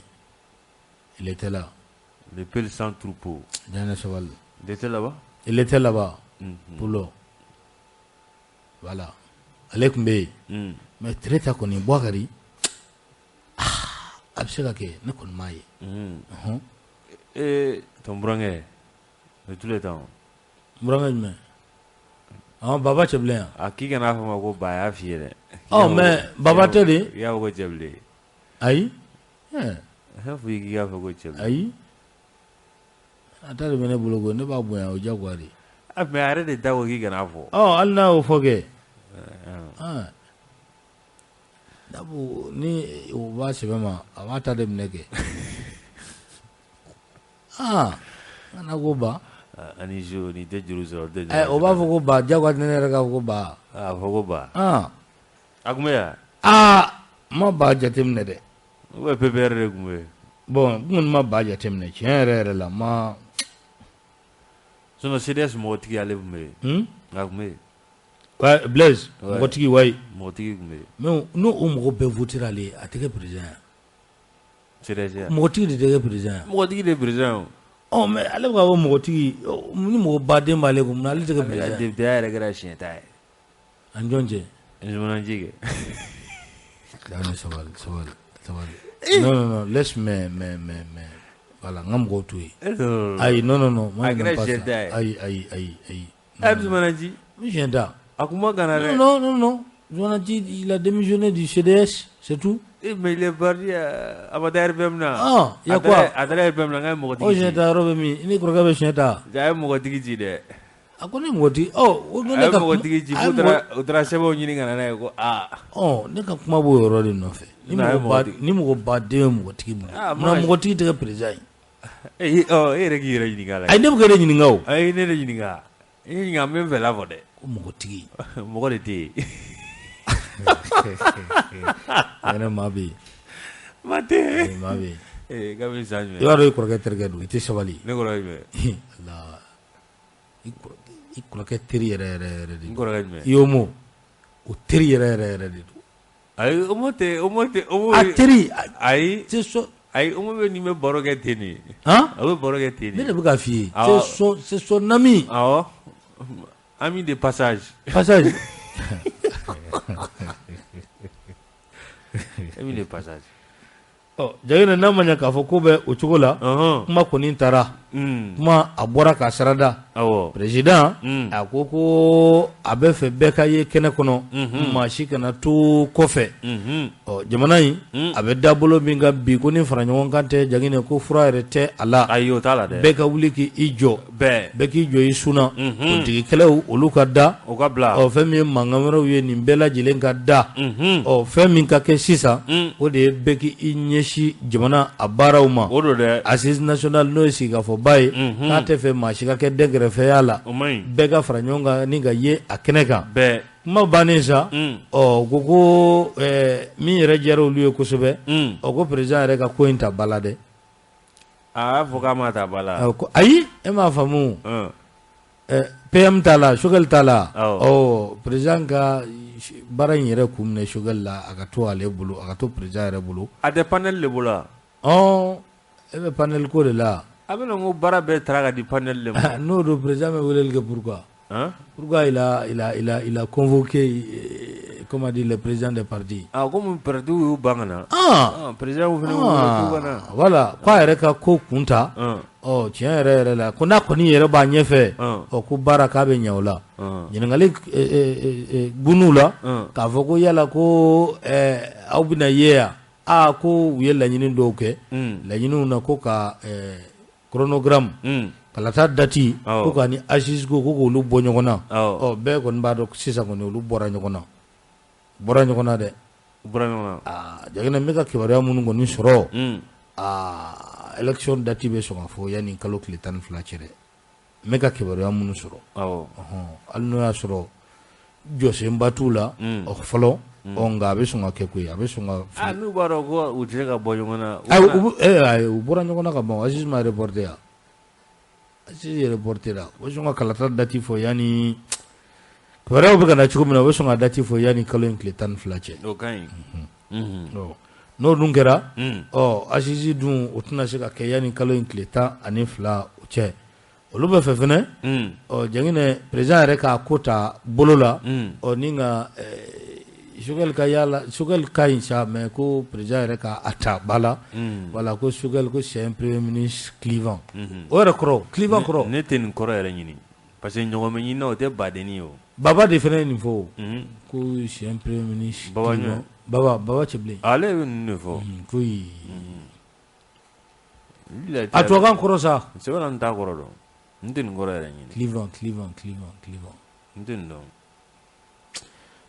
S2: il était là.
S1: Le peuple sans troupeau.
S2: Jaginɛ sabali.
S1: Il était là-bas?
S2: Il était là-bas. Pulo. Voilà. Ale tun bɛ yen. Mais Tereta kɔni Bukari a bɛ se ka kɛ ne kɔni m'a ye.
S1: Ee ton burankɛ de tous les temps.
S2: Burankɛ jumɛn? Baba Cɛbilen yan.
S1: A k'i kana fɔ ma ko ba a y'a f'i ye dɛ.
S2: Ɔ mais Baba tɛ de.
S1: I y'a fɔ ko Cɛbilen.
S2: Ayi.
S1: A fɔ k'i k'a fɔ ko Cɛbilen.
S2: Ayi. A ta de bɛ ne bolo koyi, ne b'a bonya o diyagoya de.
S1: A mais a yɛrɛ de da ko k'i kana fɔ.
S2: Ɔ hali n'a y'o fɔ kɛ. Dabu ni o b'a sɛbɛ ma a b'a ta de minɛ kɛ. Kana ko ba.
S1: Ani jo ni tɛ juru sɔrɔ tɛ.
S2: O b'a fɔ ko ba diyagoya tɛ ne yɛrɛ k'a fɔ ko ba.
S1: A fɔ ko ba. A kun bɛ yan.
S2: N ma ba jateminɛ dɛ.
S1: Ou bien PPR de kun bɛ yen.
S2: Bon n kɔni ma ba jateminɛ tiɲɛ yɛrɛ yɛrɛ la n ma.
S1: Sinon CDS mɔgɔtigi ale tun bɛ yen. A kun bɛ yen.
S2: Ouais, Blaise, mɔgɔtigi wayi.
S1: Mɔgɔtigi tun bɛ yen.
S2: Mais n'o o mɔgɔ bɛɛ votera ale ye a tɛ kɛ président ye.
S1: CDS.
S2: Mɔgɔtigi de tɛ kɛ président ye.
S1: Mɔgɔtigi de ye président ye o.
S2: Ɔ mais ale bɛ k'a fɔ mɔgɔtigi ni mɔgɔ baden b'ale kun munna ale tɛ kɛ président ye.
S1: Député ya yɛrɛ kɛra siɲɛ tan ye.
S2: An jɔn cɛ?
S1: Zumanji kɛ.
S2: Jaginɛ sabali sabali sabali. Non non non laisse mais voilà n ka mɔgɔw to yen. Ayi non non non.
S1: A kɛra siɲɛ tan ye.
S2: Ayi ayi ayi ayi.
S1: Ɛ Zumanji.
S2: N siɲɛ tan.
S1: A kuma kana dɛ.
S2: Non non non. Zumanji il a démissionné du CDS, c'est tout.
S1: Mais il est parti a ma taa RPM na.
S2: Ah, il y a quoi?
S1: A taara RPM na k'a ye mɔgɔtigi ci.
S2: O siɲɛ tan yɔrɔ bɛ min? Ne kɔrɔkɛ bɛ siɲɛ ta.
S1: A ye mɔgɔtigi ci dɛ.
S2: A ko ne mɔgɔtigi ɔ o
S1: ne ka mɔgɔtigi ci u taara sɛbɛnw ɲini ka na n'a ye ko aa.
S2: Ɔ ne ka kuma b'o yɔrɔ de nɔfɛ. Ni mɔgɔ baden bɛ mɔgɔtigi bolo. Munna mɔgɔtigi tɛ kɛ président
S1: ye? E yɛrɛ k'i yɛrɛ ɲininka la.
S2: Ayi ne bɛ k'e de ɲininka o.
S1: Ayi ne de ɲininka. I ɲininka n bɛ n fɛla fɔ dɛ.
S2: Ko mɔgɔtigi.
S1: Mɔgɔ de tɛ yen.
S2: Yɛrɛ maa bɛ yen.
S1: Maa tɛ yen.
S2: Maa bɛ yen.
S1: Ee kabini san jumɛn?
S2: I b'a dɔn i kɔrɔkɛ terikɛ don i tɛ sabali.
S1: Ne kɔrɔkɛ jumɛn?
S2: Ala i kɔrɔkɛ teri yɛrɛ yɛrɛ yɛrɛ de don.
S1: N kɔrɔkɛ jumɛn?
S2: I y'o mɔ o teri yɛrɛ yɛrɛ yɛrɛ de don.
S1: Ayi o mɔ tɛ o mɔ tɛ o mɔ.
S2: A teri.
S1: Ayi.
S2: C'est son.
S1: Ayi o mɔ bɛ nin bɛ baro kɛ ten de.
S2: Han?
S1: A bɛ baro kɛ ten de.
S2: Ne de bɛ k'a f'i ye. C'est son ami.
S1: Awɔ. Ami de passage.
S2: Passage.
S1: E bɛ passage.
S2: Ɔ Jaginɛ, n'a ma ɲɛ k'a fɔ ko bɛ o cogo la, kuma kɔni taara, kuma a bɔra k'a sarada. Président a ko ko a bɛ fɛ bɛɛ ka ye kɛnɛ kɔnɔ, maa si kana to kɔfɛ. Ɔ jamana in a bɛ dabolo min kan bi, ko ni fara ɲɔgɔn kan tɛ, Jaginɛ, ko fura yɛrɛ tɛ a la.
S1: Ayi, o t'a la dɛ.
S2: Bɛɛ ka wuli k'i jɔ, bɛɛ k'i jɔ i sunna. Politikikɛlaw, olu ka da,
S1: o ka bila.
S2: Ɔ fɛn min ye mankan wɛrɛw ye, nin bɛɛ lajɛlen ka da. Ɔ fɛn min ka kɛ sisan, o de ye bɛɛ k'i ɲɛsin jamana a baaraw ma.
S1: O don dɛ.
S2: Assise nationale, n'o ye sigikafɔba ye, k'a tɛ fɛ maa si ka kɛ dɛnkɛrɛfɛya la.
S1: O man ɲi.
S2: Bɛɛ ka fara ɲɔgɔn kan ni ka ye a kɛnɛ kan.
S1: Bɛɛ.
S2: Kuma bannen sa, ɔ ko min yɛrɛ diyara olu ye kosɛbɛ, ɔ ko président yɛrɛ ka ko in ta ba la dɛ.
S1: A y'a fɔ k'a ma ta ba la.
S2: Ko ayi, e m'a faamu, PM t'a la, Choguel t'a la. Ɔ président ka baara in yɛrɛ kun minɛ Choguel la, a ka to ale bolo, a ka to président yɛrɛ bolo.
S1: A tɛ panel de bolo wa?
S2: Ɔ e bɛ panel ko de la.
S1: A bɛna ko baara bɛɛ taara ka di panel de ma.
S2: N'o don, président bɛ weleli kɛ, pourquoi?
S1: Hein?
S2: Pourquoi il a convoqué, comment dire, le président des partis?
S1: Ah, comme partis y'u ban ka na.
S2: Ah,
S1: président fana wele k'u ka na.
S2: Voilà, k'a yɛrɛ ka ko kun ta. Ɔ tiɲɛ yɛrɛ yɛrɛ la, ko n'a kɔni yɛrɛ b'a ɲɛfɛ, ɔ ko baara k'a bɛ ɲɛ o la. Ɲininkali gunnu la, k'a fɔ ko yala ko aw bɛna ye yan? Aa, ko u ye laɲini dɔw kɛ. Laɲiniw na, ko ka chronogramme, kalata date, ko ka ni assise ko k'olu bɔ ɲɔgɔn na. Ɔ bɛɛ kɔni b'a dɔn sisan kɔni, olu bɔra ɲɔgɔn na, bɔra ɲɔgɔn na dɛ.
S1: Bɔra ɲɔgɔn na.
S2: Aa Jaginɛ, n bɛ ka kibaruya minnu kɔni sɔrɔ, aa élection date bɛ sɔn ka fɔ yanni kalo tile 12 cɛ dɛ. N bɛ ka kibaruya minnu sɔrɔ, hali n'o y'a sɔrɔ jɔsenba t'u la ɔ fɔlɔ, ɔ nka a bɛ sɔn ka kɛ koyi, a bɛ sɔn ka.
S1: Ah, n'u b'a dɔn ko u tɛ se ka bɔ ɲɔgɔn na.
S2: Ayi, u bɔra ɲɔgɔn na ka ban. Assise ma reporté yan, assise reporté la. U bɛ sɔn ka kalata date fɔ yanni, kibaruyaw bɛ ka na cogo min na, u bɛ sɔn ka date fɔ yanni kalo in tile 12 cɛ.
S1: O ka ɲi.
S2: N'o dun kɛra, ɔ assise dun, o tɛna se ka kɛ yanni kalo in tile 12 o cɛ. Olu bɛ fɛ fɛnɛ, ɔ Jaginɛ, président yɛrɛ k'a ko ta bolo la, ɔ ni ka Choguel ka yala, Choguel ka ɲi sa, mais ko président yɛrɛ ka a ta ba la. Voilà, ko Choguel ko c'est un premier ministre clivant. O yɛrɛ kɔrɔ, clivant kɔrɔ?
S1: Ne tɛ nin kɔrɔ yɛrɛ ɲini, parce que ɲɔgɔn bɛ ɲini na, o tɛ badenni ye o.
S2: Baba de fɛnɛ ye nin fɔ o, ko c'est un premier ministre.
S1: Baba.
S2: Clivant. Baba, Baba Cɛbilen.
S1: Ale bɛ ninnu de fɔ.
S2: Ko a tubabukan kɔrɔ sa.
S1: Sɛbɛn na, n t'a kɔrɔ dɔn, n tɛ nin kɔrɔ yɛrɛ ɲini.
S2: Clivant, clivant, clivant, clivant.
S1: N tɛ nin dɔn.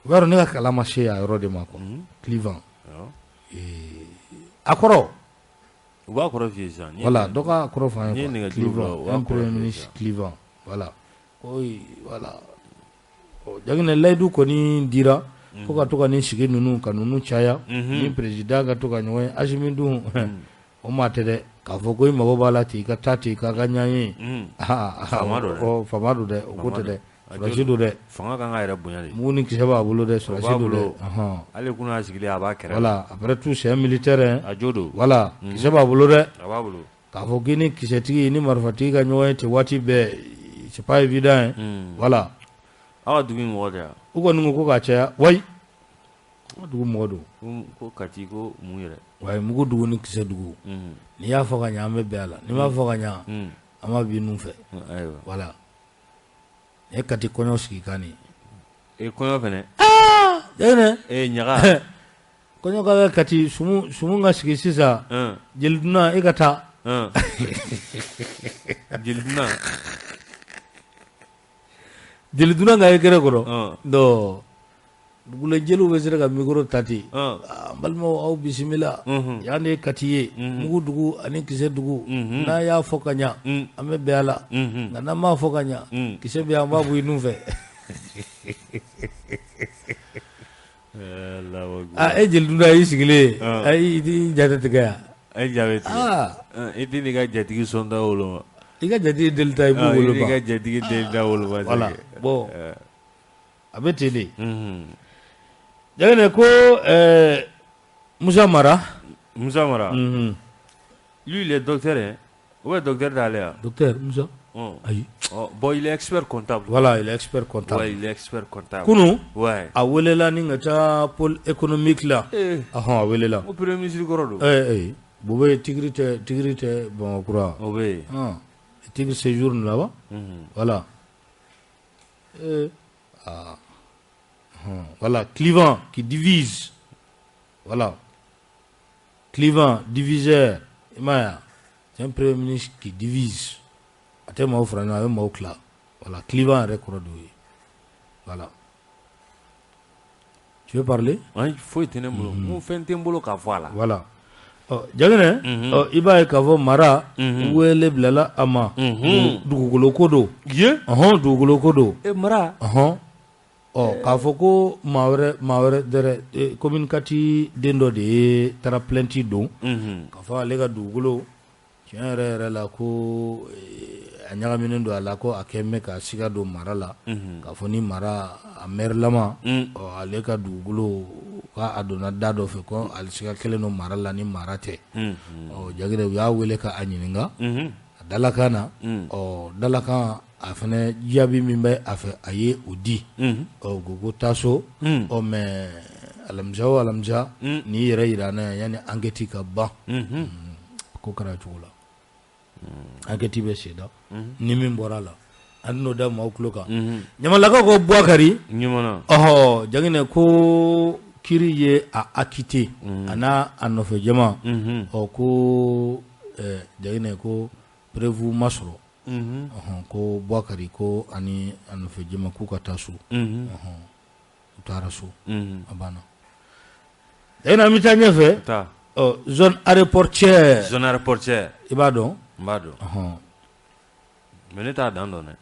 S2: O b'a dɔn ne ka kalan ma se a yɔrɔ de ma quoi. Clivant, a kɔrɔ.
S1: U b'a kɔrɔ f'i ye sisan.
S2: Voilà, dɔ k'a kɔrɔ fɔ an
S1: N'i ye
S2: ye quoi.
S1: nɛgɛjuru bila,
S2: Clivant,
S1: u b'a
S2: un
S1: kɔrɔ
S2: premier
S1: f'i ye
S2: ministre
S1: sisan.
S2: clivant, voilà. Ko voilà, Jaginɛ, layidu kɔni dira ko ka to ka nin sigi ninnu ka ninnu caya ni président ka to ka ɲɔgɔn ye. Assimi dun, o maa tɛ dɛ k'a fɔ ko i mago b'a la ten, i ka taa ten k'a ka ɲɔgɔn ye.
S1: Faama don dɛ.
S2: Faama don dɛ, o ko tɛ dɛ, sɔrɔdasi don dɛ.
S1: Fanga kan ka yɛrɛ bonya de.
S2: Mugu ni kisɛ b'a bolo dɛ, sɔrɔdasi don dɛ.
S1: Bolo. Hali kunna a sigilen, a b'a kɛrɛ.
S2: Voilà, après tout, c'est un militaire hein.
S1: A jo don.
S2: Voilà, kisɛ b'a bolo dɛ.
S1: A b'a bolo.
S2: K'a fɔ k'i ni kisɛtigi ni marifatigi ka ɲɔgɔn ye ten waati bɛɛ, c'est pas évident hein. Voilà.
S1: Aw ka dugu in mɔgɔ tɛ yan?
S2: U kɔni ko ko k'a caya wayi, an ka dugu mɔgɔ don.
S1: Ko Kati ko mun yɛrɛ?
S2: Wayi, mugu dugu ni kisɛ dugu, n'i y'a fɔ ka ɲɛ, an bɛ bɛn a la, n'i m'a fɔ ka ɲɛ, an b'a bin nun fɛ.
S1: Ayiwa.
S2: Voilà, nin ye Kati kɔɲɔ sigi kan de ye.
S1: E kɔɲɔ fɛnɛ?
S2: Jaginɛ.
S1: E ɲaga.
S2: Kɔɲɔ ka kɛ Kati, sumu sumu ka sigi sisan, jeli dunan, e ka taa.
S1: Jeli dunan.
S2: Jeli dunan ka ye kɛrɛ kɔrɔ non, dugula jeliw bɛ se ka micro ta ten: n balimaw, aw bisimila, yan de ye Kati ye, mugu dugu ani kisɛ dugu. N'a y'a fɔ ka ɲa, an bɛ bɛn a la, nka n'an m'a fɔ ka ɲa, kisɛ bɛ yan, an b'a bɔ i nun fɛ. Aa, e jeli dunan y'i sigilen ye, ayi, i t'i jate tigɛ yan.
S1: E jaabi tigɛ. I tɛ n'i ka jatigi sɔn da woloma.
S2: I ka jatigi deli ta, i b'u
S1: I
S2: woloma.
S1: ka jatigi deli da woloma.
S2: Voilà, bon, a bɛ ten de. Jaginɛ, ko Musa Mara.
S1: Musa Mara. Lui, il est docteur hein? Ou bien docteur t'ale ya?
S2: Docteur Musa? Ayi.
S1: Bon, il est expert comptable.
S2: Voilà, il est expert comptable.
S1: Ouais, il est expert comptable.
S2: Kunun,
S1: ouais,
S2: a welela ni ka taa pôle économique la. Ɔhɔn, a welela.
S1: O premier ministre kɔrɔ don.
S2: Boubèye tigre tɛ, tigre tɛ Bamakɔ.
S1: O bɛ yen.
S2: Tigre séjourne là-bas. Voilà. Ah. Voilà, clivant qui divise. Voilà. Clivant, diviseur. I m'a ye wa? C'est un premier ministre qui divise. A tɛ maaw fara ɲɔgɔn kan, a bɛ maaw tila. Voilà, clivant yɛrɛ kɔrɔ de y'o ye. Voilà. Tu veux parler?
S1: Ayi, foyi tɛ ne bolo. N ko fɛn tɛ n bolo k'a fɔ a la.
S2: Voilà. Ɔ Jaginɛ, ɔ i b'a ye k'a fɔ mara wele bilala a ma. Dugukolo ko don.
S1: Ye?
S2: Ɔhɔn, dugukolo ko don.
S1: E mara?
S2: Ɔhɔn. Ɔ k'a fɔ ko maa wɛrɛ dɛrɛ commune 4 den dɔ de ye taara plainte don. K'a fɔ ale ka dugukolo tiɲɛ yɛrɛ yɛrɛ la ko a ɲagaminen don a la, ko a kɛn bɛ ka siga don mara la. K'a fɔ ni mara a maire lama, ɔ ale ka dugukolo k'a donna da dɔ fɛ, ko ale siga kɛlen don mara la ni mara tɛ. Ɔ Jaginɛ, u y'a wele ka a ɲininka. A dalakan na, ɔ dalakan a fana jaabi min bɛ a fɛ, a ye o di. Ɔ u ko ko taa so. Ɔ mais alamisa o alamisa, n'i yɛrɛ yira n na yan yanni enquête ka ban. Ko kɛra cogo la. Enquête bɛ sen na. Ni min bɔra a la, an n'o da maaw tulo kan. Ɲamalakaw ko Bukari.
S1: Ɲamana.
S2: Ɔhɔ, Jaginɛ, ko kiri ye a acquitté. A n'a a nɔfɛ jama. Ɔ ko Jaginɛ, ko preuve ma sɔrɔ. Ɔhɔn, ko Bukari ko ani a nɔfɛ jama k'u ka taa so. Ɔhɔn, u taara so. A banna. Jaginɛ, an bɛ taa ɲɛfɛ.
S1: Taa.
S2: Ɔ zone aéroportière.
S1: Zone aéroportière.
S2: I b'a dɔn?
S1: N b'a dɔn.
S2: Ɔhɔn.
S1: Mais ne t'a dan dɔn dɛ.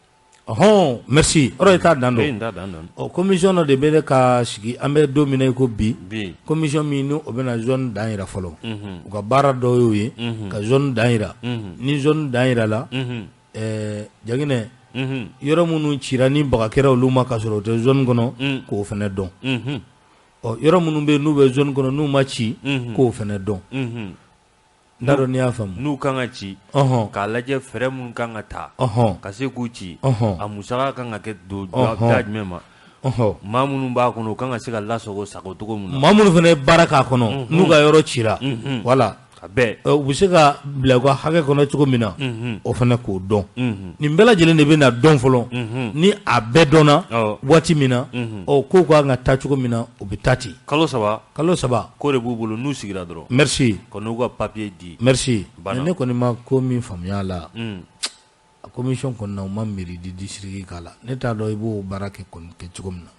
S2: Ɔhɔn, merci. O de t'a dan dɔn.
S1: N t'a dan dɔn.
S2: Ɔ commission dɔ de bɛ ne ka sigi, an bɛ don min na i ko bi.
S1: Bi.
S2: Commission min n'o bɛna zone dan yira fɔlɔ. U ka baara dɔ y'o ye. Ka zone dan yira. Ni zone dan yira la. Jaginɛ. Yɔrɔ minnu cira ni baga kɛra olu ma ka sɔrɔ o tɛ zone kɔnɔ. K'o fana dɔn. Ɔ yɔrɔ minnu bɛ yen n'u bɛ zone kɔnɔ n'u ma ci. K'o fana dɔn. N t'a dɔn n'i y'a faamu.
S1: N'u kan ka ci.
S2: Ɔhɔn.
S1: K'a lajɛ fɛɛrɛ minnu kan ka ta.
S2: Ɔhɔn.
S1: Ka se k'u ci.
S2: Ɔhɔn.
S1: A musaka kan ka kɛ don da jumɛn ma.
S2: Ɔhɔn.
S1: Maa minnu b'a kɔnɔ, u kan ka se ka lasago sago cogo min na.
S2: Maa minnu fana ye baara k'a kɔnɔ, n'u ka yɔrɔ cira. Voilà.
S1: A bɛɛ.
S2: U bɛ se ka bila u ka hakɛ kɔnɔ cogo min na. O fana k'o dɔn. Nin bɛɛ lajɛlen de bɛ na dɔn fɔlɔ. Ni a bɛɛ dɔnna. Waati min na. Ɔ kow kan ka taa cogo min na, o bɛ taa ten.
S1: Kalo 3.
S2: Kalo 3.
S1: Ko de b'u bolo n'u sigira dɔrɔn.
S2: Merci.
S1: Ka n'u ka papier di.
S2: Merci.
S1: Banna.
S2: Ne kɔni ma ko min faamuya a la. A commission kɔni na, u ma mairie du district k'a la. Ne t'a dɔn i b'o baara kɛ kɔni kɛ cogo min na.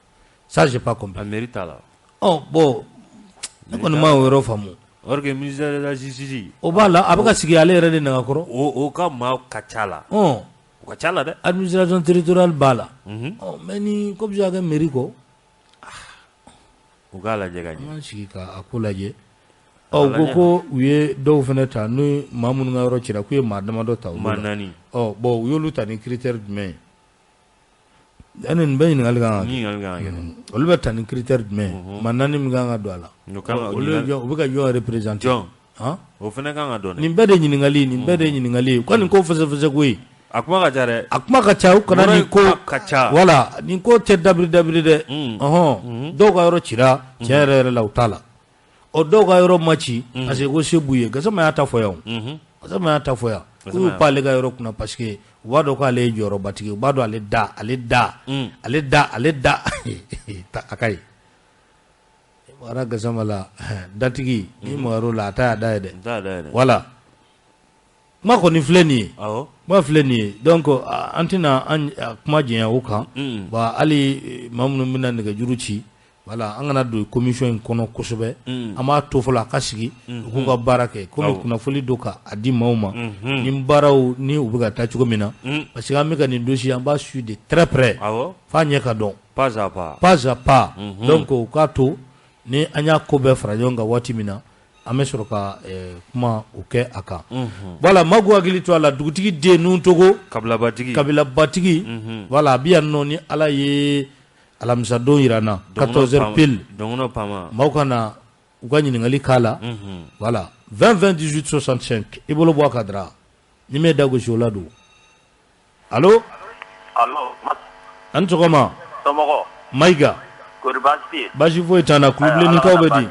S2: Ça, j'ai pas compris.
S1: A mairie t'a la.
S2: Ɔ bon, ne kɔni ma o yɔrɔ faamu.
S1: Or que ministère de la justice.
S2: O b'a la, a bɛ ka sigi ale yɛrɛ de nɛgɛkɔrɔ.
S1: O ka maa ka ca la.
S2: Ɔn.
S1: O ka ca la dɛ.
S2: Administration territoriale b'a la. Ɔ mais ni ko bɛ se ka kɛ mairie kɔ.
S1: U k'a lajɛ ka ɲɛ.
S2: An k'an sigi k'a ko lajɛ. Ɔ u ko ko u ye dɔw fana ta ni maa minnu ka yɔrɔ cira, k'u ye maa damadɔ ta olu la.
S1: Maa 4.
S2: Ɔ bon, u y'olu ta ni critère jumɛn ye? Yanni nin bɛɛ ɲininkali kan ka kɛ.
S1: Ɲininkali kan ka kɛ dɛ.
S2: Olu bɛ ta ni critère jumɛn ye? Maa 4 min kan ka don a la. Olu ye jɔn, u bɛ ka jɔn représenter?
S1: Jɔn?
S2: Han?
S1: O fana kan ka dɔn dɛ.
S2: Nin bɛɛ de ɲininkali, nin bɛɛ de ɲininkali ye. U ka nin ko fɛsɛfɛsɛ koyi.
S1: A kuma ka ca dɛ.
S2: A kuma ka ca, u kana nin ko
S1: ka ca.
S2: Voilà, nin ko tɛ dabiri dabiri dɛ. Ɔhɔn. Dɔw ka yɔrɔ cira, tiɲɛ yɛrɛ yɛrɛ la u t'a la. Ɔ dɔw ka yɔrɔ ma ci, parce que ko se b'u ye. Gasama y'a ta fɔ yan o. Gasama y'a ta fɔ yan. K'u y'u pan ale ka yɔrɔ kunna parce que u b'a dɔn k'ale ye jɔyɔrɔbatigi ye, u b'a dɔn ale da, ale da, ale da, ale da a ka ɲi. Mara Gasama la, datigi ni magar'o la, a ta y'a da ye dɛ. Voilà. Kuma kɔni filɛ nin ye. Kuma filɛ nin ye. Donc an tɛna an kuma janya o kan. Wa hali maa minnu bɛna nɛgɛjuru ci, voilà, an kana don commission in kɔnɔ kosɛbɛ. An b'a to fɔlɔ a ka sigi, u k'u ka baara kɛ. Komi kunnafoni don ka a di maaw ma. Ni baaraw ni u bɛ ka taa cogo min na. Parce que an bɛ ka nin dossier, an b'a suivre de très près. F'a ɲɛ ka dɔn.
S1: Pas à pas.
S2: Pas à pas. Donc u k'a to ni an y'a ko bɛɛ fara ɲɔgɔn kan waati min na, an bɛ sɔrɔ ka kuma o kɛ a kan. Voilà, maaw k'u hakili to a la, dugutigi den ninnu togo.
S1: Kabilabatigi.
S2: Kabilabatigi. Voilà, a bɛ yan nɔ ni Ala ye alamisadon yira n na 14 heures pile.
S1: Dɔngɔnɔ Pama.
S2: Maaw ka na u ka ɲininkali k'a la. Voilà, 20 20 18 65 i bolo bɔ a ka dara. Ni m'e da gosi o la don. Allo?
S3: Allo
S2: A ni sɔgɔma.
S3: Somɔgɔw?
S2: Mayiga.
S3: Kɔri baasi tɛ yen?
S2: Baasi foyi t'an na, Kulubilenikaw bɛ di?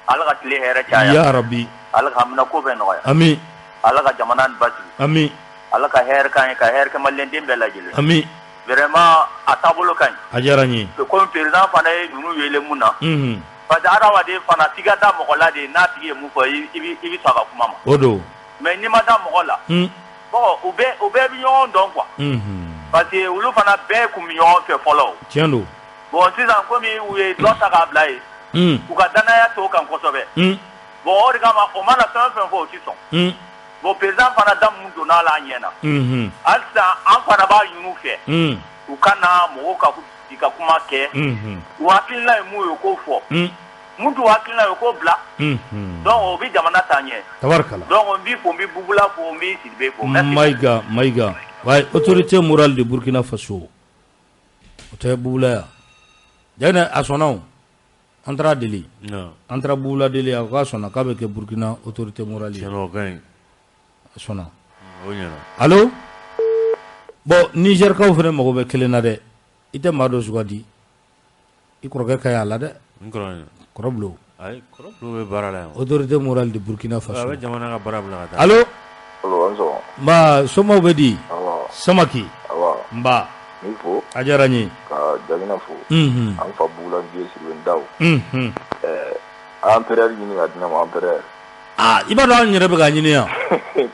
S3: Ala ka tile hɛrɛ caya.
S2: Ya rabi.
S3: Ala ka haminanko bɛɛ nɔgɔya.
S2: Ami.
S3: Ala ka jamana nin basigi.
S2: Ami.
S3: Ala ka hɛrɛ k'an ye ka hɛrɛ kɛ maliyɛnden bɛɛ lajɛlen.
S2: Ami.
S3: Vraiment a taabolo ka ɲi.
S2: A diyara n ye.
S3: Komi président fana ye ninnu wele mun na.
S2: Unhun.
S3: Parce que hadamaden fana f'i ka da mɔgɔ la de n'a tigi ye mun fɔ i bɛ sɔn a ka kuma ma.
S2: O don.
S3: Mais n'i ma da mɔgɔ la.
S2: Un.
S3: Bon u bɛɛ bɛ ɲɔgɔn dɔn quoi.
S2: Unhun.
S3: Parce que olu fana bɛɛ tun bɛ ɲɔgɔn fɛ fɔlɔ.
S2: Tiɲɛ don.
S3: Bon sisan komi u ye dɔ ta k'a bila yen.
S2: Un.
S3: U ka danaya t'o kan kosɛbɛ.
S2: Un.
S3: Bon o de kama o mana fɛn o fɛn fɔ o tɛ sɔn.
S2: Un.
S3: Bon président fana da mun donna a la a ɲɛna.
S2: Unhun.
S3: Halisa an fana b'a ɲini u fɛ.
S2: Un.
S3: U ka na mɔgɔw ka ka kuma kɛ.
S2: Unhun.
S3: U hakilina ye mun ye u k'o fɔ.
S2: Un.
S3: Mun t'u hakilina ye u k'o bila.
S2: Unhun.
S3: Donc o bɛ jamana taa ɲɛ.
S2: Tabarikala.
S3: Donc n b'i fo n bɛ Bubula fo n bɛ Sidibe fo. Merci.
S2: Mayiga Mayiga. Ouais, autorité morale de Burkina Faso. O tɛ Bubula ya. Jaginɛ a sɔnna o. An taara deli.
S1: Non.
S2: An taara Bubula deli a ko k'a sɔnna k'a bɛ kɛ Burkina autorité morale ye.
S1: Tiɲɛ na o ka ɲi.
S2: A sɔnna.
S1: O ɲɛna.
S2: Allo? Bon Niger kaw fana mago bɛ kelen na dɛ. I tɛ maa dɔ sugandi. I kɔrɔkɛ ka ɲi a la dɛ.
S1: N kɔrɔ
S2: Kɔrɔ Bulo.
S1: Ayi kɔrɔ Bulo bɛ baara la yan.
S2: Autorité morale de Burkina
S1: A
S2: Faso.
S1: bɛ jamana ka baara bila ka taa.
S2: Allo?
S4: Allo, an sɔgɔma.
S2: Nba somaw bɛ di?
S4: Awɔ.
S2: Samaki.
S4: Awɔ.
S2: Nba.
S4: N b'i fo.
S2: A diyara n ye.
S4: Ka Jamina fo.
S2: Unhun.
S4: An fa Bugula Vieux Sidibe Ndaw.
S2: Unhun.
S4: Ɛɛ empereur ɲini ka di ne ma empereur.
S2: Aa i b'a dɔn an yɛrɛ bɛ k'a ɲini yan.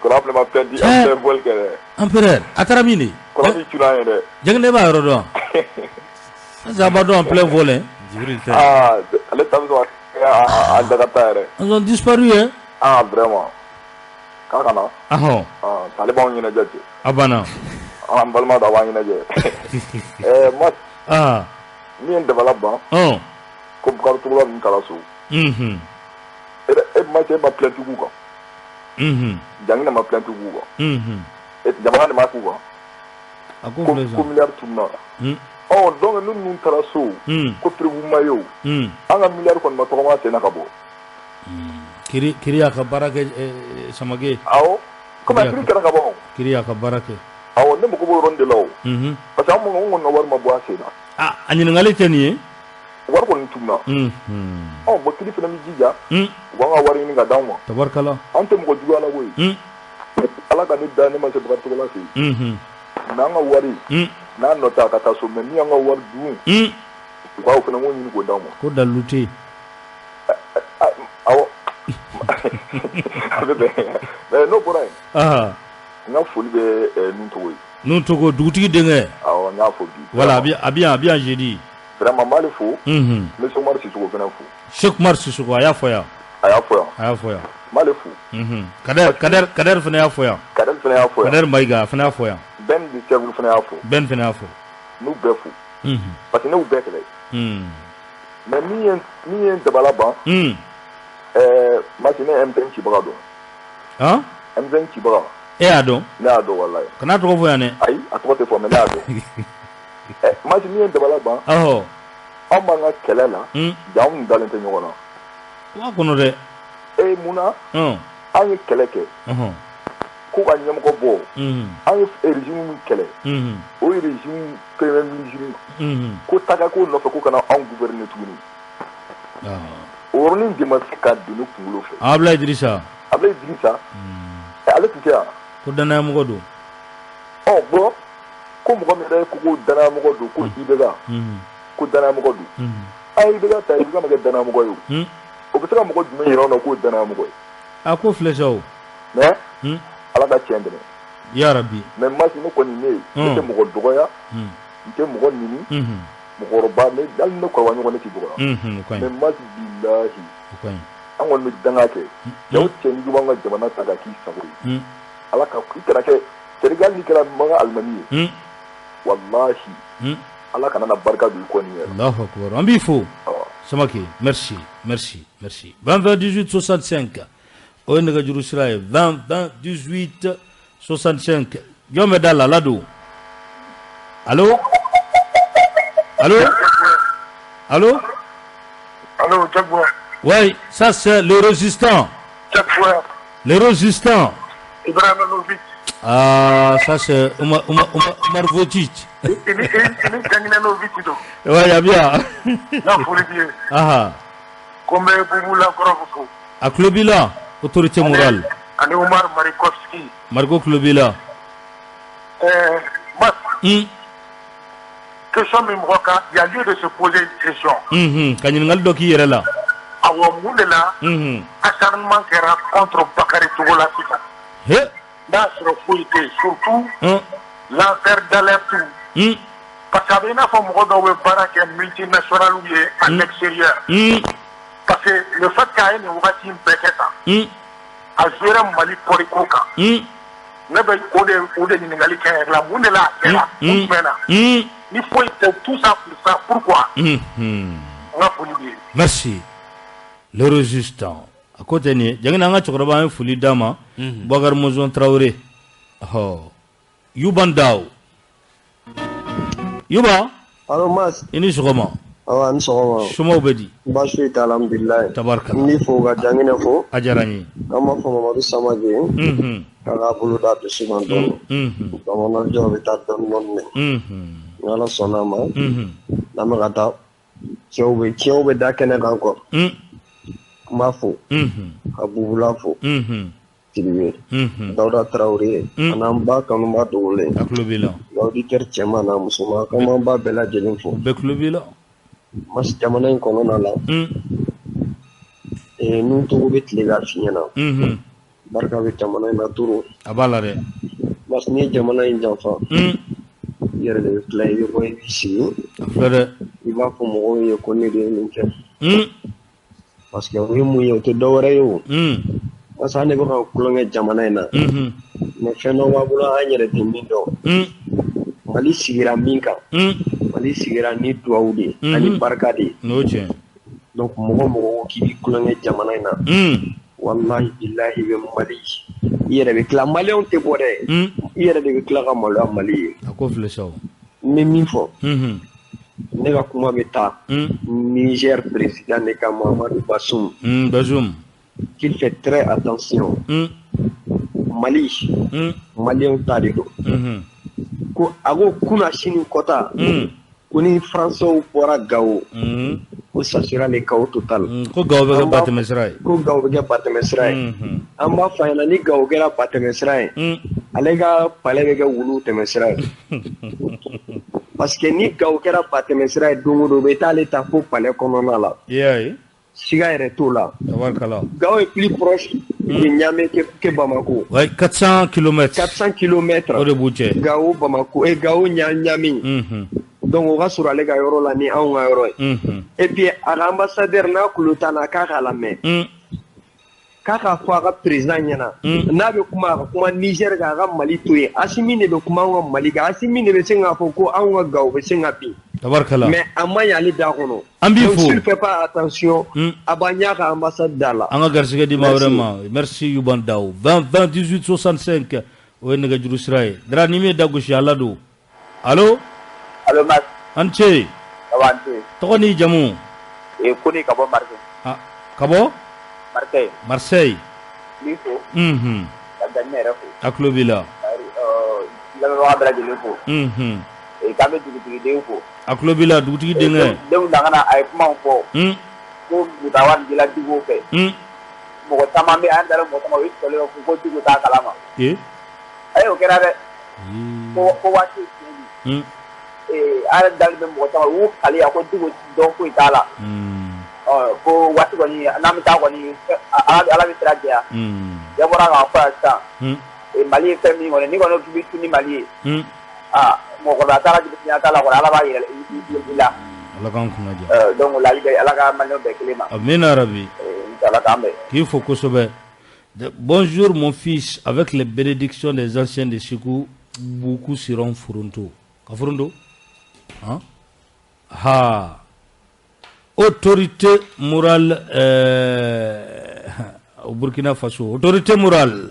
S4: Kɔrɔ an fana ma fɛn di an fɛn vol kɛ dɛ.
S2: Empereur a taara min de?
S4: Kɔrɔ min cunna an ye dɛ.
S2: Jaginɛ b'a yɔrɔ dɔn wa? Est-ce que a b'a dɔn en plein vol hein?
S1: Jibril tɛ.
S4: Aa ale ta bɛ sɔn ka an daga ta yɛrɛ.
S2: Ils ont disparu hein?
S4: Ah vraiment. K'a ka na.
S2: Ahɔn.
S4: Ah ale b'anw ɲɛnajɛ cɛ.
S2: A banna.
S4: An balima dɔ a b'an ɲɛnajɛ. Ɛɛ Mas.
S2: Ah.
S4: Min ye n dabala ban.
S2: Ɔn.
S4: Ko Bukari Togola ninnu taara so.
S2: Unhun.
S4: E ma cɛ ma plainte k'u kan.
S2: Unhun.
S4: Janginɛ ma plainte k'u kan.
S2: Unhun.
S4: Jamana de ma k'u kan.
S2: A ko filɛ sisan.
S4: Ko miliyari tununna.
S2: Un.
S4: Ɔ donc ni ninnu taara so.
S2: Un.
S4: Ko preuve ma ye o.
S2: Un.
S4: An ka miliyari kɔni ma tɔgɔma sen na ka bɔ.
S2: Kiri y'a ka baara kɛ Samake.
S4: Awɔ. Komi a kiri kɛra ka ban o.
S2: Kiri y'a ka baara kɛ.
S4: Awɔ ne mago b'o yɔrɔnin de la o.
S2: Unhun.
S4: Parce que an kɔni ka wari ma bɔ a sen na.
S2: Ah a ɲininkali tɛ nin ye.
S4: Wari kɔni tununna.
S2: Unhun.
S4: Ɔ bon kiri fana bɛ jija.
S2: Un.
S4: U b'an ka wari ɲini ka d'anw ma.
S2: Tabarikala.
S4: An tɛ mɔgɔ juguya la koyi.
S2: Un.
S4: Ala ka ne da ne ma se Bukari Togola fɛ yen.
S2: Unhun.
S4: Mais an ka wari.
S2: Un.
S4: N'a nɔ tɛ a ka taa so mais min y'an ka wari dun.
S2: Un.
S4: U k'o fana k'o ɲini k'o d'anw ma.
S2: Ko dalilu tɛ yen.
S4: Awɔ. A bɛ bɛn mais n'o bɔra yen.
S2: Aa.
S4: N ka foli bɛ Nun Togo ye.
S2: Nun Togo dugutigi denkɛ.
S4: Awɔ n y'a fo bi.
S2: Voilà a bɛ yan a bɛ yan jeudi.
S4: Vraiment n b'ale fo.
S2: Unhun.
S4: N bɛ Seku Umaru Sisoko fana fo.
S2: Seku Umaru Sisoko a y'a fɔ yan.
S4: A y'a fɔ yan.
S2: A y'a fɔ yan.
S4: N b'ale fo.
S2: Unhun. Kader fana y'a fɔ yan.
S4: Kader fana y'a fɔ yan.
S2: Kader Mayiga a fana y'a fɔ yan.
S4: Ben de Sɛguru fana y'a fɔ.
S2: Ben fana y'a fɔ.
S4: N b'u bɛɛ fo.
S2: Unhun.
S4: Parce que ne y'u bɛɛ kɛlɛ.
S2: Un.
S4: Mais min ye n dabala ban.
S2: Un.
S4: Ɛɛ Masi ne ye M5 cibaga dɔn.
S2: Han?
S4: M5 cibaga.
S2: E y'a dɔn?
S4: Ne y'a dɔn walayi.
S2: Kana tɔgɔ fɔ yan dɛ.
S4: Ayi a tɔgɔ tɛ fɔ mais ne y'a dɔn. Ɛ Masi min ye n dabala ban.
S2: Ɔhɔ.
S4: Anw b'an ka kɛlɛ la.
S2: Un.
S4: Ja anw dalen tɛ ɲɔgɔn na.
S2: O b'a kɔnɔ dɛ.
S4: Ee mun na?
S2: Ɔn.
S4: An ye kɛlɛ kɛ.
S2: Ɔhɔn.
S4: Ko ka ɲɛmɔgɔ bɔ.
S2: Unhun.
S4: An ye régime min kɛlɛ.
S2: Unhun.
S4: O régime premier ministre.
S2: Unhun.
S4: Ko taga ko nɔfɛ ko kana anw gouverner tuguni.
S2: Ah.
S4: O yɔrɔnin de ma se ka don ne kunkolo fɛ.
S2: Abulaye Dirisa.
S4: Abulaye Dirisa. Ale tun tɛ yan.
S2: Ko danayamɔgɔ don.
S4: Ɔ bon ko mɔgɔ min yɛrɛ ko danayamɔgɔ don ko IBK.
S2: Unhun.
S4: Ko danayamɔgɔ don.
S2: Unhun.
S4: An ye IBK ta IBK ma kɛ danayamɔgɔ ye o.
S2: Un.
S4: O bɛ se ka mɔgɔ jumɛn yira anw na k'o ye danayamɔgɔ ye.
S2: A ko filɛ sa o.
S4: Mais.
S2: Un.
S4: Ala ka tiɲɛ dɛmɛ.
S2: Ya rabi.
S4: Mais Masi ne kɔni ne ye. Ne tɛ mɔgɔ dɔgɔya.
S2: Un.
S4: N tɛ mɔgɔ neni.
S2: Unhun.
S4: Mɔgɔkɔrɔba ne hali ne kɔrɔba ɲɔgɔn ne t'i dɔgɔya.
S2: Unhun o ka ɲi.
S4: Mais Masi bilahi.
S2: O ka ɲi.
S4: An kɔni bɛ danga kɛ. Cɛ o cɛ n'i ko b'an ka jamana ta ka k'i sago ye.
S2: Un.
S4: Ala ka i kana kɛ c'est à dire hali n'i kɛra mankan alimami
S2: ye. Un.
S4: Walahi.
S2: Un.
S4: Ala kana na barika don i kɔ nin yɛrɛ.
S2: Allahu akbar. An b'i fo. Samake merci merci merci. 20 20 18 65. O ye nɛgɛjuru sira ye 20 20 18 65. Jɔn bɛ da la ladon. Allo? Allô? Allô?
S5: Allô, Jack Bauer.
S2: Oui, ça c'est le résistant.
S5: Jack Bauer.
S2: Le résistant.
S5: Ibrahimovic.
S2: Ah, ça c'est Umar Votic.
S5: I ni Janginɛnovic don.
S2: Ouais, a bien.
S5: N ka foli b'i ye.
S2: Aha.
S5: Ko n bɛ Bubu Lankɔrɔ fo.
S2: A tulo b'i la, autorité morale.
S5: Ani Umar Marikovski.
S2: Mariko tulo b'i la.
S5: Mas. Question min mɔgɔ kan, il y a lieu de se poser une question.
S2: Ka ɲininkali dɔ k'i yɛrɛ la.
S5: Awɔ, mun de la acharnement kɛra contre Bakary Togola sisan?
S2: He.
S5: N'a sɔrɔ foyi tɛ yen, surtout lanceur d'alerte. Parce que a bɛ i n'a fɔ mɔgɔ dɔw bɛ baara kɛ multinationales ye à l'extérieur. Parce que le fait qu'a ye nin wagati in bɛɛ kɛ tan, a jouera Mali kɔriko kan. Ne bɛ o de ɲininkali kɛ n yɛrɛ la, mun de la a kɛra, kun jumɛn na? Ni foyi tɛ, tout ça pour ça, pourquoi? N ka foli b'i ye.
S2: Merci. Le résistant. A ko tɛ nin ye. Jangina, an ka cɛkɔrɔba, an ye foli d'a ma. Boubacar Mɔzɔn Tarawele. Ɔhɔ. Yuban Daw. Yuba.
S6: Allo Mas.
S2: I ni sɔgɔma.
S6: Awa, ni sɔgɔma.
S2: Somaw bɛ di?
S6: Baasi foyi t'a la, alhamdulilayi.
S2: Tabarikala.
S6: N b'i fo ka Janginɛ fo.
S2: A diyara n ye.
S6: An b'a fɔ Mamadu Samake. K'a k'a bolo da dusu kan dɔɔni. Bamanan bɛ taa dɔɔni dɔɔni dɛ. Ni Ala sɔnna a ma. N'an bɛ ka taa cɛw bɛ da kɛnɛ kan kɔ. N b'a fo. Ka Bubula fo. Sidibe. Dawuda Tarawele. A n'an ba kanuba dogolen.
S2: A tulo b'i la.
S6: Auditeur cɛman n'a musoman, k'an b'an ba bɛɛ lajɛlen fo.
S2: Bɛɛ tulo b'i la.
S6: Mas jamana in kɔnɔna la. N'u tɔgɔ bɛ tile ka f'i ɲɛna. Barika bɛ jamana in na turu.
S2: A b'a la dɛ.
S6: Mas n'i ye jamana in janfa. I yɛrɛ de bɛ tila, i bɛ bɔ i b'i sigi.
S2: A filɛ dɛ.
S6: I b'a fɔ mɔgɔw ye ko ne de ye nin kɛ. Parce que o ye mun ye, o tɛ dɔwɛrɛ ye o. Parce que an de bɛ ka tulonkɛ jamana in na. Mais fɛn dɔ b'a bolo, an yɛrɛ tɛ min dɔn. Mali sigira min kan. Mali sigira ni duwawu de ye. Ani barika de ye.
S2: N'o tiɲɛ.
S6: Donc mɔgɔ ko k'i bɛ tulonkɛ jamana in na. Walahi bilahi, i bɛ Mali. I yɛrɛ bɛ tila, maliyɛnw tɛ bɔ dɛ. I yɛrɛ de bɛ tila ka maloya Mali ye.
S2: A ko filɛ sa o.
S6: N bɛ min fɔ. Ne ka kuma bɛ taa Niger président de kan, Mahamadou Bazoum.
S2: Bazoum.
S6: Qu'il fait très attention. Mali. Maliyɛnw ta de don. Ko a ko kunna sini kɔta. Ko ni Français bɔra Gao. Ko ça sera le chaos total.
S2: Ko Gao bɛ kɛ batɛmɛsira ye.
S6: Ko Gao bɛ kɛ batɛmɛsira ye. An b'a fɔ a ɲɛna, ni Gao kɛra batɛmɛsira ye, ale ka palais bɛ kɛ wuluw tɛmɛsira ye. Parce que ni Gao kɛra batɛmɛsira ye don o don, u bɛ taa ale ta fo palais kɔnɔna la.
S2: I y'a ye.
S6: Siga yɛrɛ t'o la.
S2: Tabarikala.
S6: Gao est plus proche de Niamey que Bamako.
S2: Ouais, 400 km.
S6: 400 km.
S2: O de b'u cɛ.
S6: Gao Bamako et Gao Niamey. Donc o ka sɔrɔ ale ka yɔrɔ la ni anw ka yɔrɔ ye. Et puis a ka ambassadeur n'a kulo t'a la, k'a k'a lamɛn. K'a k'a fɔ a ka président ɲɛna. N'a bɛ kuma, a ka kuma Niger kan, a ka Mali to yen. Assimi de bɛ kuma anw ka Mali kan. Assimi de bɛ se k'a fɔ ko anw ka Gao bɛ se ka bin.
S2: Tabarikala.
S6: Mais a ma ɲi ale da kɔnɔ.
S2: An b'i fo.
S6: Donc s'il fait pas attention, a b'a ɲɛ ka ambassade da la.
S2: An ka garisɛgɛ di ma wɛrɛ ma. Merci Yuban Daw. 20 20 18 65, o ye nɛgɛjuru sira ye. Dara, ni min ye da gosi, Ala don. Allo.
S3: Allo Mas.
S2: An ce.
S3: Ça va, an ce.
S2: Tɔgɔ n'i jamu?
S3: Kone ka bɔ Marseille.
S2: Ah, ka bɔ?
S3: Marseille.
S2: Marseille.
S3: N b'i fo. Ka Janginɛ yɛrɛ fo.
S2: A tulo b'i la.
S3: Lamɛnbaga bɛɛ lajɛlen fo. K'an bɛ dugutigiden fo.
S2: A tulo b'i la, dugutigi denkɛ.
S3: Denw dangana, a ye kumaw fɔ. Ko Mutawa dila Dicko fɛ. Mɔgɔ caman bɛ an dara, mɔgɔ caman o ye sɔrɔ ko Dicko t'a kalama. Ayi, o kɛra dɛ. Ko waati ye tiɲɛ di. An yɛrɛ dalen bɛ mɔgɔ caman, u y'u kali ko Dicko dɔn foyi t'a la. Ko waati kɔni n'an bɛ taa kɔni, Ala bɛ sira jɛya. Bɛɛ bɔra k'a fɔ yan sisan. Mali ye fɛn min kɔni, n'i kɔni k'i bɛ tu ni Mali ye. Aa, mɔgɔkɔrɔba t'a la, denmisɛnninya t'a la kɔni, Ala b'a yɛrɛ i la.
S2: Ala k'an kunna diya.
S3: Donc layi bɛ Ala ka maliyɛnw bɛɛ kelen ma.
S2: Amina rabi.
S3: Ala k'an bɛn.
S2: K'i fo kosɛbɛ. Bonjour mon fils, avec les bénédictions des anciens de Sékou, beaucoup seront Furonto. Ka Furonto? Hein? Ha. Autorité morale au Burkina Faso. Autorité morale.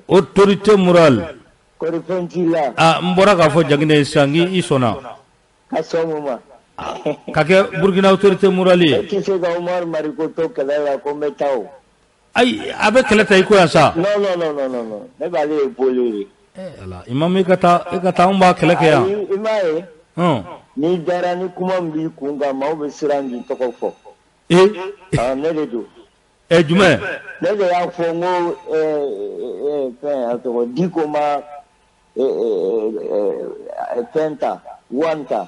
S2: Autorité morale. Ah, n bɔra k'a fɔ Jaginɛ sisan k'i sɔnna.
S7: Ka sɔn mun ma?
S2: Ka kɛ Burkina autorité morale ye.
S7: E tɛ se ka Umaru Mariko to kɛlɛ la ko n bɛ taa o.
S2: Ayi, a bɛ kɛlɛ ta i ko yan sa.
S7: Non, non, non, non, non, non, ne b'ale ye bolo ye.
S2: Ala, imam, i ka taa, i ka taa, anw b'a kɛlɛ kɛ yan.
S7: Ayi, i m'a ye. N'i dara ni kuma min b'i kun kan, maaw bɛ siran k'i tɔgɔ fɔ. Ah, ne de don.
S2: Jumɛn?
S7: Ne de y'a fɔ n ko fɛn, a tɔgɔ, Diko ma fɛn ta, wan ta.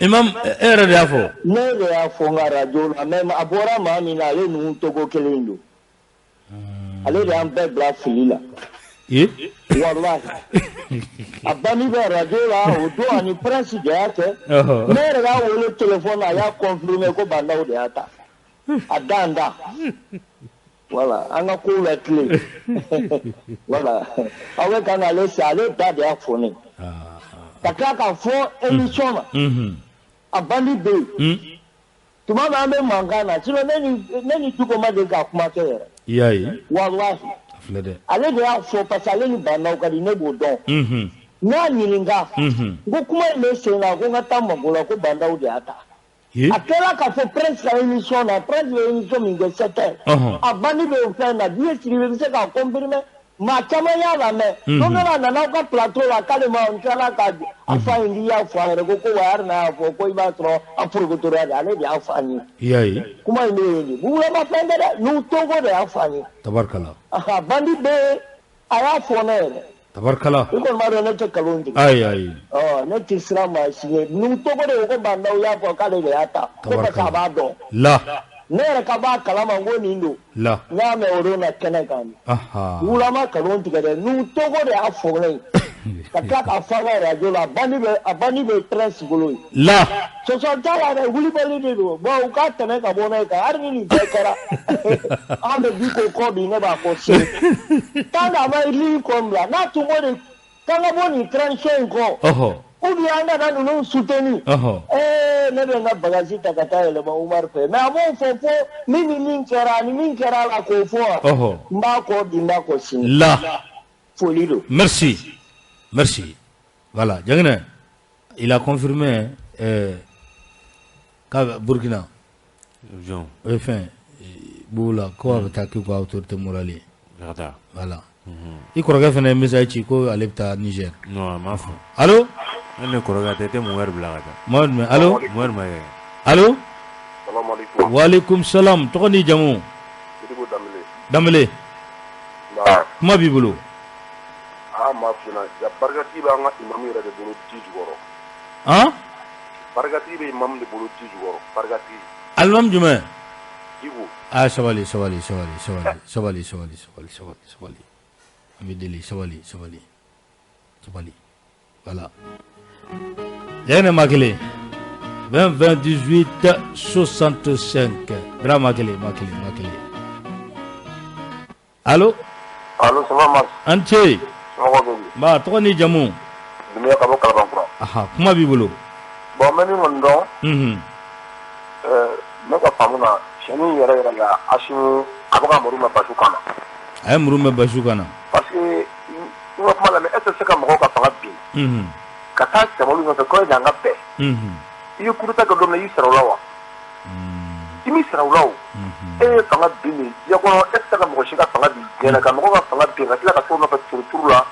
S2: Imam, e yɛrɛ de y'a fɔ?
S7: Ne de y'a fɔ n ka radio la, mais a bɔra maa min na, ale ninnu togo kelen in don. Ale de y'an bɛɛ bila fili la. Walahi. A banni bɛ radio la o don, ani Prince de y'a kɛ. Ne yɛrɛ y'a wele téléphone na, a y'a confirmer ko Bandaw de y'a ta. A dan da. Voilà, an ka kow la tilen. Voilà. Aw bɛ kan k'ale sa, ale da de y'a fɔ ne. Ka tila k'a fɔ émission na. A bandi bɛ yen. Tuma min an bɛ mankan na, sinon ne ni Diko ma deli ka kuma kɛ yɛrɛ.
S2: I y'a ye?
S7: Walahi.
S2: A filɛ dɛ.
S7: Ale de y'a fɔ parce que ale ni Bandaw ka di, ne b'o dɔn. N y'a ɲininka. N ko kuma in bɛ sen na, ko n ka taa Mako la, ko Bandaw de y'a ta. A kɛra k'a fɔ Prince ka émission na, Prince bɛ émission min kɛ 7 heures. A bandi bɛ o fɛn na, Dieu Sidibe bɛ se k'a confirmer. Maa caman y'a lamɛn. Don dɔ la, a nana aw ka plateau la, k'ale ma n tilala ka a fɔ a ye, k'i y'a fɔ a yɛrɛ ko ko wa hali n'a y'a fɔ ko i b'a sɔrɔ a porokotola de, ale de y'a fɔ an ye.
S2: I y'a ye?
S7: Kuma in bɛ yen de. Bugulama fɛn tɛ dɛ, n'u Togo de y'a fɔ an ye.
S2: Tabarikala.
S7: A bandi bɛ yen, a y'a fɔ ne yɛrɛ.
S2: Tabarikala.
S7: I kɔni b'a dɔn ne tɛ nkalon tigɛ.
S2: Ayi, ayi.
S7: Ɔ, ne tɛ siran maa si ɲɛ. N'u Togo de ko ko Bandaw y'a fɔ k'ale de y'a ta. Ko parce que a b'a dɔn.
S2: La.
S7: Ne yɛrɛ ka b'a kalama ko nin don.
S2: La.
S7: N y'a mɛn o don na kɛnɛ kan. Wulama nkalon tigɛ dɛ, n'u Togo de y'a fɔ ne ye. Ka tila k'a fɔ an ka radio la, a bandi bɛ Prince bolo yen.
S2: La.
S7: Sɔsɔ t'a la dɛ, wulibali de don. Bon, u k'a tɛmɛ ka bɔ n'a ye kan, hali ni nin bɛɛ kɛra. An bɛ Diko kɔ bi, ne b'a kɔ sini. Tant que a ma ligne kɔ bila, n'a tun ko de k'an ka bɔ nin transition in kɔ. Ou bien an ka na ninnu soutenir. Ne bɛ n ka bagage ta ka taa yɛlɛma Umar fɛ. Mais a m'o fɔ fo min ni min kɛra ani min kɛra a la k'o fɔ. N b'a kɔ bi, n b'a kɔ sini.
S2: La.
S7: Foli don.
S2: Merci. Merci. Voilà, Dianginé, il a confirmé k'a Burkina.
S1: Jɔn?
S2: Fɛn, Bula, ko a bɛ taa k'u ka autorité morale ye.
S1: Ka taa.
S2: Voilà. I kɔrɔkɛ fana ye message ci ko ale bɛ taa Niger.
S1: Non, a m'a fɔ.
S2: Allo?
S1: Ne ne kɔrɔkɛ tɛ, tɛ Mohamed bila ka taa.
S2: Mohamed jumɛn? Allo?
S1: Mohamed Mayiga.
S2: Allo?
S4: Salamu aleykum.
S2: Wa aleykum salam. Tɔgɔ ni jamu?
S4: Modibo Danbele.
S2: Danbele.
S4: Nba.
S2: Kuma b'i bolo.
S4: Aa, maa finna, ja barikatigi b'an ka imamu yɛrɛ de bolo ji jukɔrɔ.
S2: Han?
S4: Barikatigi bɛ imamu de bolo ji jukɔrɔ, barikatigi.
S2: Alimami jumɛn?
S4: Diko.
S2: Ah, sabali, sabali, sabali, sabali, sabali, sabali, sabali, sabali, sabali. An bɛ deli, sabali, sabali, sabali. Voilà. Yɛrɛ ma kelen. 20 20 18 65. Bira ma kelen, ma kelen, ma kelen. Allo?
S4: Allo, ça va Max?
S2: An ce.
S4: Somɔgɔw bɛ di?
S2: Nba, tɔgɔ ni jamu?
S4: Dumuya ka bɔ Kalabankura.
S2: Aha, kuma b'i bolo.
S4: Bon, n bɛ min kɔni dɔn. Ne ka faamu na, tiɲɛni yɛrɛ yɛrɛ la, Asimi a bɛ ka muru mɛn basi kan na.
S2: A ye muru mɛn basi kan na.
S4: Parce que n ka kuma lamɛn, e tɛ se ka mɔgɔw ka fanga bin. Ka taa jamalu nɔfɛ ko e n'an ka bɛn. I ye coup d'état kɛ don min na, i sara o la wa? I m'i sara o la o. E ye fanga bin de diɲɛ kɔnɔ, e tɛ se ka mɔgɔ si ka fanga bin diɲɛ na, ka mɔgɔw ka fanga bin ka tila ka t'o nɔfɛ turuturu la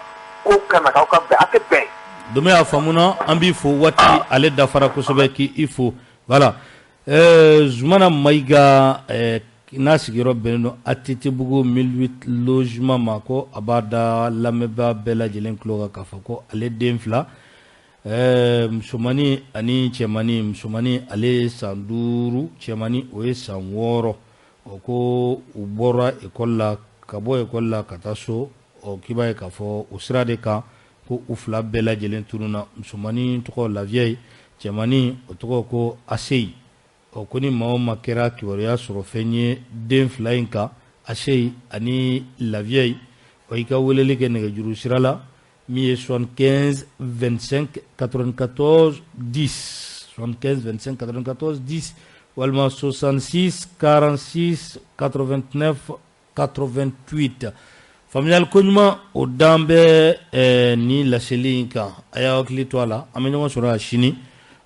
S4: ko ka na k'aw ka bɛn, a tɛ bɛn.
S2: Dome a faamuna, an b'i fo, waati ale dafara kosɛbɛ k'i fo. Voilà. Zumana Mayiga, n'a sigiyɔrɔ bɛnnen don ATT-bugu 1008 logement ma, ko a b'a da lamɛnbaa bɛɛ lajɛlen tulo kan k'a fɔ ko ale den fila, musomannin ani cɛmannin, musomannin ale ye san 5, cɛmannin o ye san 6. O ko u bɔra ekɔli la, ka bɔ ekɔli la ka taa so, ɔ k'i b'a ye k'a fɔ o sira de kan ko u fila bɛɛ lajɛlen tununna. Musomannin tɔgɔ Laviya, cɛmannin o tɔgɔ ko Aseyi. Ɔ ko ni maa o maa kɛra kibaruya sɔrɔ fɛn ye den fila in kan, Aseyi ani Laviya, ɔ i ka weleli kɛ nɛgɛjuru sira la min ye 75 25 94 10, 75 25 94 10 walima 66 46 89 88. Faamuyali ko ɲuman o dan bɛ nin laseli in kan. A y'a hakili to a la, an bɛ ɲɔgɔn sɔrɔ yan sini.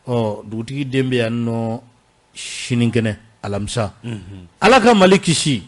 S2: Ɔ dugutigi den bɛ yan nɔ sinikɛnɛ alamisa. Ala ka Mali kisi.